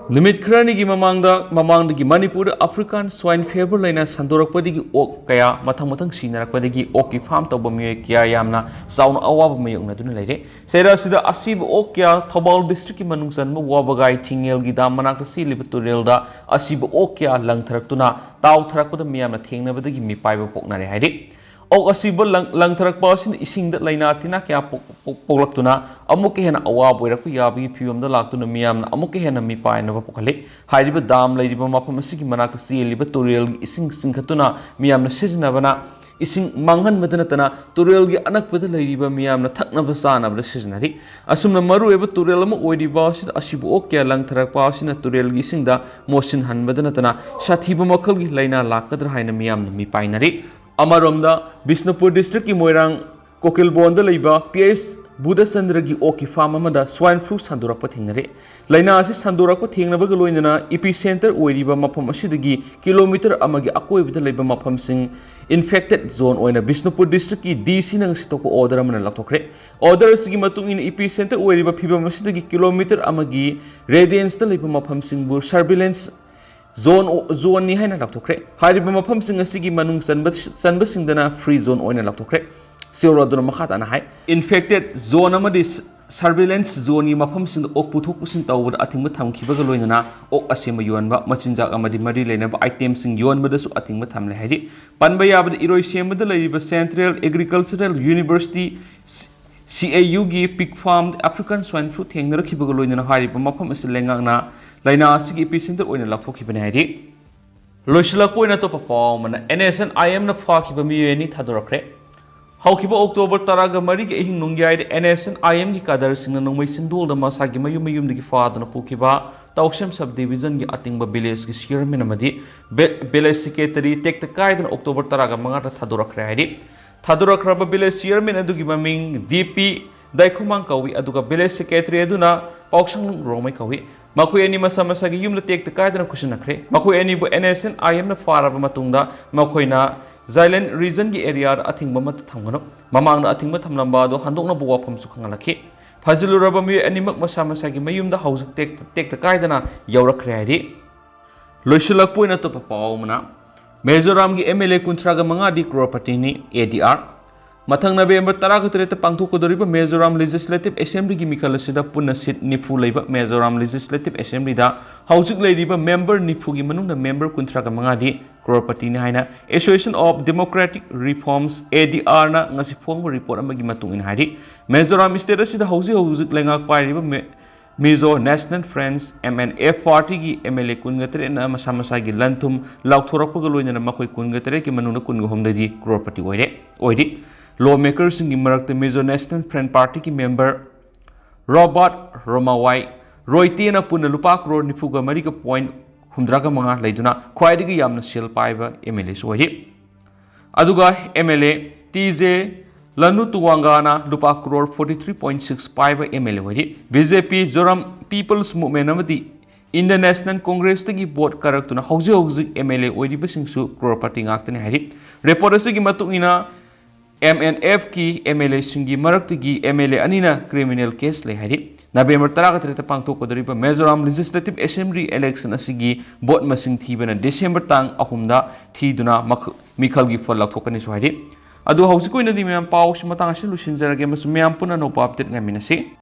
ꯅꯨꯃꯤꯠ ꯈꯔꯅꯤꯒꯤ ꯃꯃꯥꯡꯗ, ꯃꯃꯥꯡꯗꯒꯤ ꯃꯅꯤꯄꯨꯔꯗ African swine fever ꯂꯩꯅꯥ ꯁꯟꯗꯣꯔꯛꯄꯗꯒꯤ ꯑꯣꯛ ꯀꯌꯥ ꯃꯊꯪ ꯃꯊꯪ ꯁꯤꯅꯔꯛꯄꯗꯒꯤ ꯑꯣꯛꯀꯤ farm ꯇꯧꯕ ꯃꯤꯑꯣꯏ ꯀꯌꯥ ꯌꯥꯝꯅ ꯆꯥꯎꯅ ꯑꯋꯥꯕ ꯃꯥꯌꯣꯛꯅꯗꯨꯅ ꯂꯩꯔꯦ꯫ ꯆꯩꯔꯥꯁꯤꯗ ꯑꯁꯤꯕ ꯑꯣꯛ ꯀꯌꯥ ꯊꯧꯕꯥꯜ districtꯀꯤ ꯃꯅꯨꯡ ꯆꯟꯕ ꯋꯥꯕꯒꯥꯏ ꯊꯤꯡꯉꯦꯜꯒꯤ dam ꯃꯅꯥꯛꯇ ꯆꯦꯜꯂꯤꯕ ꯇꯨꯔꯦꯜꯗ ꯑꯁꯤꯕ ꯑꯣꯛ ꯀꯌꯥ ꯂꯪꯊꯔꯛꯇꯨꯅ ꯇꯥꯎꯊꯔꯛꯄꯗ ꯃꯤꯌꯥꯝꯅ ꯊꯦꯡꯅꯕꯗꯒꯤ ꯃꯤꯄꯥꯏꯕ ꯄꯣꯛꯅꯔꯦ ꯍꯥꯏꯔꯤ꯫ ꯑꯣꯛ ꯑꯁꯤꯕ ꯂꯪ-, ꯂꯪꯊꯔꯛꯄ ꯑꯁꯤꯅ ꯏꯁꯤꯡꯗ ꯂꯩꯅꯥ ꯇꯤꯟꯅꯥ ꯀꯌꯥ ꯄꯣꯛ-, ꯄꯣꯛ-, ꯄꯣꯛꯂꯛꯇꯨꯅ ꯑꯃꯨꯛꯀ ꯍꯦꯟꯅ ꯑꯋꯥꯕ ꯑꯣꯏꯔꯛꯄ ꯌꯥꯕꯒꯤ ꯐꯤꯕꯝꯗ ꯂꯥꯛꯇꯨꯅ ꯃꯤꯌꯥꯝꯅ ꯑꯃꯨꯛꯀ ꯍꯦꯟꯅ ꯃꯤꯄꯥꯏꯅꯕ ꯄꯣꯛꯍꯜꯂꯤ꯫ ꯍꯥꯏꯔꯤꯕ dam ꯂꯩꯔꯤꯕ ꯃꯐꯝ ꯑꯁꯤꯒꯤ ꯃꯅꯥꯛꯇ ꯆꯦꯜꯂꯤꯕ ꯇꯨꯔꯦꯜꯒꯤ ꯏꯁꯤꯡ ꯆꯤꯡꯈꯠꯇꯨꯅ ꯃꯤꯌꯥꯝꯅ ꯁꯤꯖꯤꯟꯅꯕꯅ ꯏꯁꯤꯡ ꯃꯥꯡꯍꯟꯕꯗ ꯅꯠꯇꯅ ꯇꯨꯔꯦꯜꯒꯤ ꯑꯅꯛꯄꯗ ꯂꯩꯔꯤꯕ ꯃꯤꯌꯥꯝꯅ ꯊꯛꯅꯕ ꯆꯥꯅꯕꯗ ꯁꯤꯖꯤꯟꯅꯔꯤ꯫ ꯑꯁꯨꯝꯅ ꯃꯔꯨꯑꯣꯏꯕ ꯇꯨꯔꯦꯜ ꯑꯃ ꯑꯣꯏꯔꯤꯕ ꯑꯁꯤꯗ ꯑꯁꯤꯕ ꯑꯣꯛ ꯀꯌꯥ ꯂꯪꯊꯔꯛꯄ ꯑꯁꯤꯅ ꯇꯨꯔꯦꯜꯒꯤ ꯏꯁꯤꯡꯗ ꯃꯣꯠꯁꯤꯟꯍꯟꯕꯗ ꯅꯠꯇꯅ ꯁꯥꯊꯤꯕ ꯃꯈꯜꯒꯤ ꯂꯥꯏꯅꯥ ꯂꯥꯛꯀꯗ꯭ꯔꯥ ꯍꯥꯏꯅ ꯃꯤꯌꯥꯝꯅ ꯃꯤꯄꯥꯏꯅꯔꯤ꯫ ꯑꯃꯔꯣꯝꯗ, ꯕꯤꯁꯅꯨꯄꯨꯔ districtꯀꯤ ꯃꯣꯏꯔꯥꯡ ꯀꯣꯀꯤꯜꯕꯣꯟꯗ ꯂꯩꯕ P H ꯕꯨꯙꯆꯟꯗ꯭ꯔꯒꯤ ꯑꯣꯛꯀꯤ farm ꯑꯃꯗ swine flu ꯁꯟꯗꯣꯔꯛꯄ ꯊꯦꯡꯅꯔꯦ꯫ ꯂꯥꯏꯅꯥ ꯑꯁꯤ ꯁꯟꯗꯣꯔꯛꯄ ꯊꯦꯡꯅꯕꯒ ꯂꯣꯏꯅꯅ epicentre ꯑꯣꯏꯔꯤꯕ ꯃꯐꯝ ꯑꯁꯤꯗꯒꯤ kilometre ꯑꯃꯒꯤ ꯑꯀꯣꯏꯕꯗ ꯂꯩꯕ ꯃꯐꯝꯁꯤꯡ Infected zone ꯑꯣꯏꯅ ꯕꯤꯁꯅꯨꯄꯨꯔ ꯗꯤꯁꯇ꯭ꯔꯤꯛꯀꯤ ꯗꯤ ꯁꯤꯅ ꯉꯁꯤ ꯊꯣꯛꯄ ꯑꯣꯔꯗꯔ ꯑꯃꯅ ꯂꯥꯎꯊꯣꯛꯈ꯭ꯔꯦ꯫ ꯑꯣꯔꯗꯔ ꯑꯁꯤꯒꯤ ꯃꯇꯨꯡ ꯏꯟꯅ ꯏꯄꯤ ꯁꯦꯟꯇꯔ ꯑꯣꯏꯔꯤꯕ ꯐꯤꯕꯝ ꯑꯁꯤꯗꯒꯤ ꯀꯤꯂꯣꯃꯤꯇꯔ ꯑꯃꯒꯤ ꯔꯦꯗꯤꯌꯟꯁꯇ ꯂꯩꯕ ꯃꯐꯝꯁꯤꯡꯕꯨ ꯁꯔꯚꯤꯂꯦꯟꯁ ꯖꯣꯟ ꯖꯣꯟꯅꯤ ꯍꯥꯏꯅ ꯂꯥꯎꯊꯣꯛꯈ꯭ꯔꯦ꯫ ꯍꯥꯏꯔꯤꯕ ꯃꯐꯝꯁꯤꯡ ꯑꯁꯤꯒꯤ ꯃꯅꯨꯡ ꯆꯟꯕ ꯆꯟꯕꯁꯤꯡꯗꯅ ꯐ꯭ꯔꯤ ꯖꯣꯟ ꯑꯣꯏꯅ ꯂꯥꯎꯊꯣꯛꯈ꯭ꯔꯦ꯫ ꯁꯤꯑꯣꯔ ꯑꯗꯨꯅ ꯃꯈꯥ ꯇꯥꯅ ꯍꯥꯏ, ꯏꯟꯐꯦꯛꯇꯦꯠ ꯖꯣꯟ ꯑꯃꯗꯤ ꯁꯔꯚꯤꯂꯦꯟꯁ ꯖꯣꯟꯒꯤ ꯃꯐꯝꯁꯤꯡꯗ ꯑꯣꯛ ꯄꯨꯊꯣꯛ ꯄꯨꯁꯤꯟ ꯇꯧꯕꯗ ꯑꯊꯤꯡꯕ ꯊꯝꯈꯤꯕꯒ ꯂꯣꯏꯅꯅ ꯑꯣꯛ ꯑꯁꯦꯝꯕ ꯌꯣꯟꯕ, ꯃꯆꯤꯟꯖꯥꯛ ꯑꯃꯗꯤ ꯃꯔꯤ ꯂꯩꯅꯕ ꯑꯥꯏꯇꯦꯝꯁꯤꯡ ꯌꯣꯟꯕꯗꯁꯨ ꯑꯊꯤꯡꯕ ꯊꯝꯂꯦ ꯍꯥꯏꯔꯤ꯫ ꯄꯟꯕ ꯌꯥꯕꯗ ꯏꯔꯣꯏ ꯁꯦꯝꯕꯗ ꯂꯩꯔꯤꯕ ꯁꯦꯟꯇ꯭ꯔꯦꯜ ꯑꯦꯒ꯭ꯔꯤꯀꯜꯆꯔꯦꯜ ꯌꯨꯅꯤꯚꯔꯁꯤꯇꯤ, ꯁꯤ ꯑꯦ ꯌꯨꯒꯤ ꯄꯤꯛ ꯐꯥꯔꯝꯗ ꯑꯥꯐ꯭ꯔꯤꯀꯥꯟ ꯁ꯭ꯋꯥꯏꯟ ꯐ꯭ꯂꯨ ꯊꯦꯡꯅꯔꯛꯈꯤꯕꯒ ꯂꯣꯏꯅꯅ ꯍꯥꯏꯔꯤꯕ ꯃꯐꯝ ꯑꯁꯤ ꯂꯩꯉꯥꯛꯅ ꯂꯥꯏꯅꯥ ꯑꯁꯤꯒꯤ ꯏꯄꯤ ꯁꯦꯟꯇꯔ ꯑꯣꯏꯅ ꯂꯥꯎꯊꯣꯛꯈꯤꯕꯅꯤ ꯍꯥꯏꯔꯤ꯫ ꯂꯣꯏꯁꯤꯜꯂꯛꯄ ꯑꯣꯏꯅ ꯑꯇꯣꯞꯄ ꯄꯥꯎ ꯑꯃꯅ, ꯑꯦꯟ ꯑꯦꯁ ꯑꯦꯟ ꯑꯥꯏ ꯑꯦꯝꯅ ꯐꯥꯈꯤꯕ ꯃꯤꯑꯣꯏ ꯑꯅꯤ ꯊꯥꯗꯣꯔꯛꯈ꯭ꯔꯦ꯫ ꯍꯧꯈꯤꯕ ꯑꯣꯛꯇꯣꯕꯔ ꯇꯔꯥꯒ ꯃꯔꯤꯒꯤ ꯑꯍꯤꯡ ꯅꯣꯡꯌꯥꯏꯗ ꯑꯦꯟ ꯑꯦꯁ ꯑꯦꯟ ꯑꯥꯏ ꯑꯦꯝꯒꯤ ꯀꯥꯗꯔꯁꯤꯡꯅ ꯅꯣꯡꯃꯩ ꯆꯤꯟꯗꯣꯜꯗ ꯃꯁꯥꯒꯤ ꯃꯌꯨꯝ ꯃꯌꯨꯝꯗꯒꯤ ꯐꯥꯗꯨꯅ ꯄꯨꯈꯤꯕ ꯇꯥꯎꯁꯦꯝ ꯁꯕ ꯗꯤꯕꯤꯖꯟꯒꯤ ꯑꯇꯤꯡꯕ ꯚꯤꯂꯦꯖꯀꯤ ꯆꯤꯌꯔꯃꯦꯟ ꯑꯃꯗꯤ ꯚꯤ-, ꯚꯤꯂꯦꯖ ꯁꯦꯀ꯭ꯔꯦꯇꯔꯤ ꯇꯦꯛꯇ ꯀꯥꯏꯗꯅ ꯑꯣꯛꯇꯣꯕꯔ ꯇꯔꯥꯒ ꯃꯉꯥꯗ ꯊꯥꯗꯣꯔꯛꯈ꯭ꯔꯦ ꯍꯥꯏꯔꯤ꯫ ꯊꯥꯗꯣꯔꯛꯈ꯭ꯔꯕ ꯚꯤꯂꯦꯖ ꯆꯤꯌꯔꯃꯦꯟ ꯑꯗꯨꯒꯤ ꯃꯃꯤꯡ ꯗꯤ ꯄꯤ ꯗꯥꯏꯈꯨꯃꯥꯡ ꯀꯧꯏ, ꯑꯗꯨꯒ ꯚꯤꯂꯦꯖ ꯁꯦꯀ꯭ꯔꯦꯇꯔꯤ ꯑꯗꯨꯅ ꯄꯥꯎꯁꯪꯂꯨꯡ ꯔꯣꯡꯃꯩ ꯀꯧꯏ꯫ ꯃꯈꯣꯏ ꯑꯅꯤ ꯃꯁꯥ ꯃꯁꯥꯒꯤ ꯌꯨꯝꯗ ꯇꯦꯛꯇ ꯀꯥꯏꯗꯅ ꯈꯨꯠꯁꯤꯟꯅꯈ꯭ꯔꯦ꯫ ꯃꯈꯣꯏ ꯑꯅꯤꯕꯨ ꯑꯦꯟ ꯑꯦꯁ ꯑꯦꯟ ꯑꯥꯏ ꯑꯦꯝꯅ ꯐꯥꯔꯕ ꯃꯇꯨꯡꯗ ꯃꯈꯣꯏꯅ ꯖꯥꯏꯂꯦꯟ ꯔꯤꯖꯟꯒꯤ ꯑꯦꯔꯤꯌꯥꯗ ꯑꯊꯤꯡꯕ ꯑꯃꯠꯇ ꯊꯝꯒꯅꯨ, ꯃꯃꯥꯡꯗ ꯑꯊꯤꯡꯕ ꯊꯝꯂꯝꯕ ꯑꯗꯨ ꯍꯟꯗꯣꯛꯅꯕ ꯋꯥꯐꯝꯁꯨ ꯈꯪꯍꯜꯂꯛꯈꯤ꯫ ꯐꯥꯖꯤꯜꯂꯨꯔꯕ ꯃꯤꯑꯣꯏ ꯑꯅꯤꯃꯛ ꯃꯁꯥ ꯃꯁꯥꯒꯤ ꯃꯌꯨꯝꯗ ꯍꯧꯖꯤꯛ ꯇꯦꯛꯇ, ꯇꯦꯛꯇ ꯀꯥꯏꯗꯅ ꯌꯧꯔꯛꯈ꯭ꯔꯦ ꯍꯥꯏꯔꯤ꯫ ꯂꯣꯏꯁꯤꯜꯂꯛꯄ ꯑꯣꯏꯅ ꯑꯇꯣꯞꯄ ꯄꯥꯎ ꯑꯃꯅ, ꯃꯤꯖꯣꯔꯥꯝꯒꯤ ꯑꯦꯝ ꯑꯦꯜ ꯑꯦ ꯀꯨꯟꯊ꯭ꯔꯥꯒ ꯃꯉꯥꯗꯤ ꯀ꯭ꯔꯣꯔꯄꯇꯤꯅꯤ, ꯑꯦ ꯗꯤ ꯑꯥꯔ꯫ ꯃꯊꯪ ꯅꯕꯦꯝꯕꯔ ꯇꯔꯥꯒ ꯇꯔꯦꯠꯇ ꯄꯥꯡꯊꯣꯛꯀꯗꯧꯔꯤꯕ ꯃꯤꯖꯣꯔꯥꯝ ꯂꯦꯖꯤꯁꯂꯦꯇꯤꯚ ꯑꯦꯁꯦꯝꯕ꯭ꯂꯤꯒꯤ ꯃꯤꯈꯜ ꯑꯁꯤꯗ ꯄꯨꯟꯅ ꯁꯤꯠ ꯅꯤꯐꯨ ꯂꯩꯕ ꯃꯤꯖꯣꯔꯥꯝ ꯂꯦꯖꯤꯁꯂꯦꯇꯤꯚ ꯑꯦꯁꯦꯝꯕ꯭ꯂꯤꯗ ꯍꯧꯖꯤꯛ ꯂꯩꯔꯤꯕ ꯃꯦꯝꯕꯔ ꯅꯤꯐꯨꯒꯤ ꯃꯅꯨꯡꯗ ꯃꯦꯝꯕꯔ ꯀꯨꯟꯊ꯭ꯔꯥꯒ ꯃꯉꯥꯗꯤ ꯀ꯭ꯔꯣꯔꯄꯇꯤꯅꯤ ꯍꯥꯏꯅ Association of Democratic Reforms, ꯑꯦ ꯗꯤ ꯑꯥꯔꯅ ꯉꯁꯤ ꯐꯣꯡꯕ ꯔꯤꯄꯣꯔꯠ ꯑꯃꯒꯤ ꯃꯇꯨꯡ ꯏꯟꯅ ꯍꯥꯏꯔꯤ꯫ ꯃꯤꯖꯣꯔꯥꯝ ꯁ꯭ꯇꯦꯠ ꯑꯁꯤꯗ ꯍꯧꯖꯤꯛ ꯍꯧꯖꯤꯛ ꯂꯩꯉꯥꯛ ꯄꯥꯏꯔꯤꯕ ꯃꯦ-, Mizo national front, M N F, ꯄꯥꯔꯇꯤꯒꯤ ꯑꯦꯝ ꯑꯦꯜ ꯑꯦ ꯀꯨꯟꯒ ꯇꯔꯦꯠꯅ ꯃꯁꯥ ꯃꯁꯥꯒꯤ ꯂꯟ ꯊꯨꯝ ꯂꯥꯎꯊꯣꯔꯛꯄꯒ ꯂꯣꯏꯅꯅ ꯃꯈꯣꯏ ꯀꯨꯟꯒ ꯇꯔꯦꯠꯀꯤ ꯃꯅꯨꯡꯗ ꯀꯨꯟꯒ ꯍꯨꯝꯗꯣꯏꯗꯤ ꯀ꯭ꯔꯣꯔꯄꯇꯤ ꯑꯣꯏꯔꯦ, ꯑꯣꯏꯔꯤ꯫ ꯂꯣ ꯃꯦꯀꯔꯁꯤꯡꯒꯤ ꯃꯔꯛꯇ ꯃꯤꯖꯣ ꯅꯦꯁꯅꯦꯜ ꯐ꯭ꯔꯟꯠ ꯄꯥꯔꯇꯤꯒꯤ ꯃꯦꯝꯕꯔ ꯔꯣꯕꯥꯔꯠ ꯔꯣꯃꯥꯋꯥꯏ ꯔꯣꯏꯇꯦꯅ ꯄꯨꯟꯅ ꯂꯨꯄꯥ ꯀ꯭ꯔꯣꯔ ꯅꯤꯐꯨꯒ ꯃꯔꯤꯒ ꯄꯣꯏꯟꯠ ꯍꯨꯝꯗ꯭ꯔꯥꯒ ꯃꯉꯥ ꯂꯩꯗꯨꯅ ꯈ꯭ꯋꯥꯏꯗꯒꯤ ꯌꯥꯝꯅ ꯁꯦꯜ ꯄꯥꯏꯕ ꯑꯦꯝ ꯑꯦꯜ ꯑꯦꯁꯨ ꯑꯣꯏꯔꯤ꯫ ꯑꯗꯨꯒ M L A T J ꯂꯅꯨ ꯇꯨꯋꯥꯡꯒꯥꯅ ꯂꯨꯄꯥ crore forty three point six ꯄꯥꯏꯕ ꯑꯦꯝ ꯑꯦꯜ ꯑꯦ ꯑꯣꯏꯔꯤ꯫ B J P, Zoram people's movement ꯑꯃꯗꯤ ꯏꯟꯗꯤꯌꯟ ꯅꯦꯁꯅꯦꯜ ꯀꯣꯡꯒ꯭ꯔꯦꯁꯇꯒꯤ ꯚꯣꯠ ꯀꯥꯔꯛꯇꯨꯅ ꯍꯧꯖꯤꯛ ꯍꯧꯖꯤꯛ ꯑꯦꯝ ꯑꯦꯜ ꯑꯦ ꯑꯣꯏꯔꯤꯕꯁꯤꯡꯁꯨ ꯀ꯭ꯔꯣꯔꯄꯇꯤ ꯉꯥꯛꯇꯅꯤ ꯍꯥꯏꯔꯤ꯫ Report ꯑꯁꯤꯒꯤ ꯃꯇꯨꯡ ꯏꯟꯅ, M N F ꯀꯤ M L A ꯁꯤꯡꯒꯤ ꯃꯔꯛꯇꯒꯤ M L A ꯑꯅꯤꯅ criminal case ꯂꯩ ꯍꯥꯏꯔꯤ꯫ November ꯇꯔꯥꯒ ꯇꯔꯦꯠꯇ ꯄꯥꯡꯊꯣꯛꯀꯗꯧꯔꯤꯕ Mizoram Legislative Assembly election ꯑꯁꯤꯒꯤ vote ꯃꯁꯤꯡ ꯊꯤꯕꯅ December ꯇꯥꯡ ꯑꯍꯨꯝꯗ ꯊꯤꯗꯨꯅ ꯃꯈ-, ꯃꯤꯈꯜꯒꯤ ꯐꯜ ꯂꯧꯊꯣꯛꯀꯅꯤꯁꯨ ꯍꯥꯏꯔꯤ꯫ ꯑꯗꯨ ꯍꯧꯖꯤꯛꯀꯤ ꯑꯣꯏꯅꯗꯤ ꯃꯌꯥꯝ ꯄꯥꯎꯁꯤ ꯃꯇꯥꯡ ꯑꯁꯤꯗ ꯂꯣꯏꯁꯤꯟꯖꯔꯒꯦ, ꯑꯃꯁꯨꯡ ꯃꯌꯥꯝ ꯄꯨꯟꯅ ꯑꯅꯧꯕ update ꯉꯥꯏꯃꯤꯟꯅꯁꯤ꯫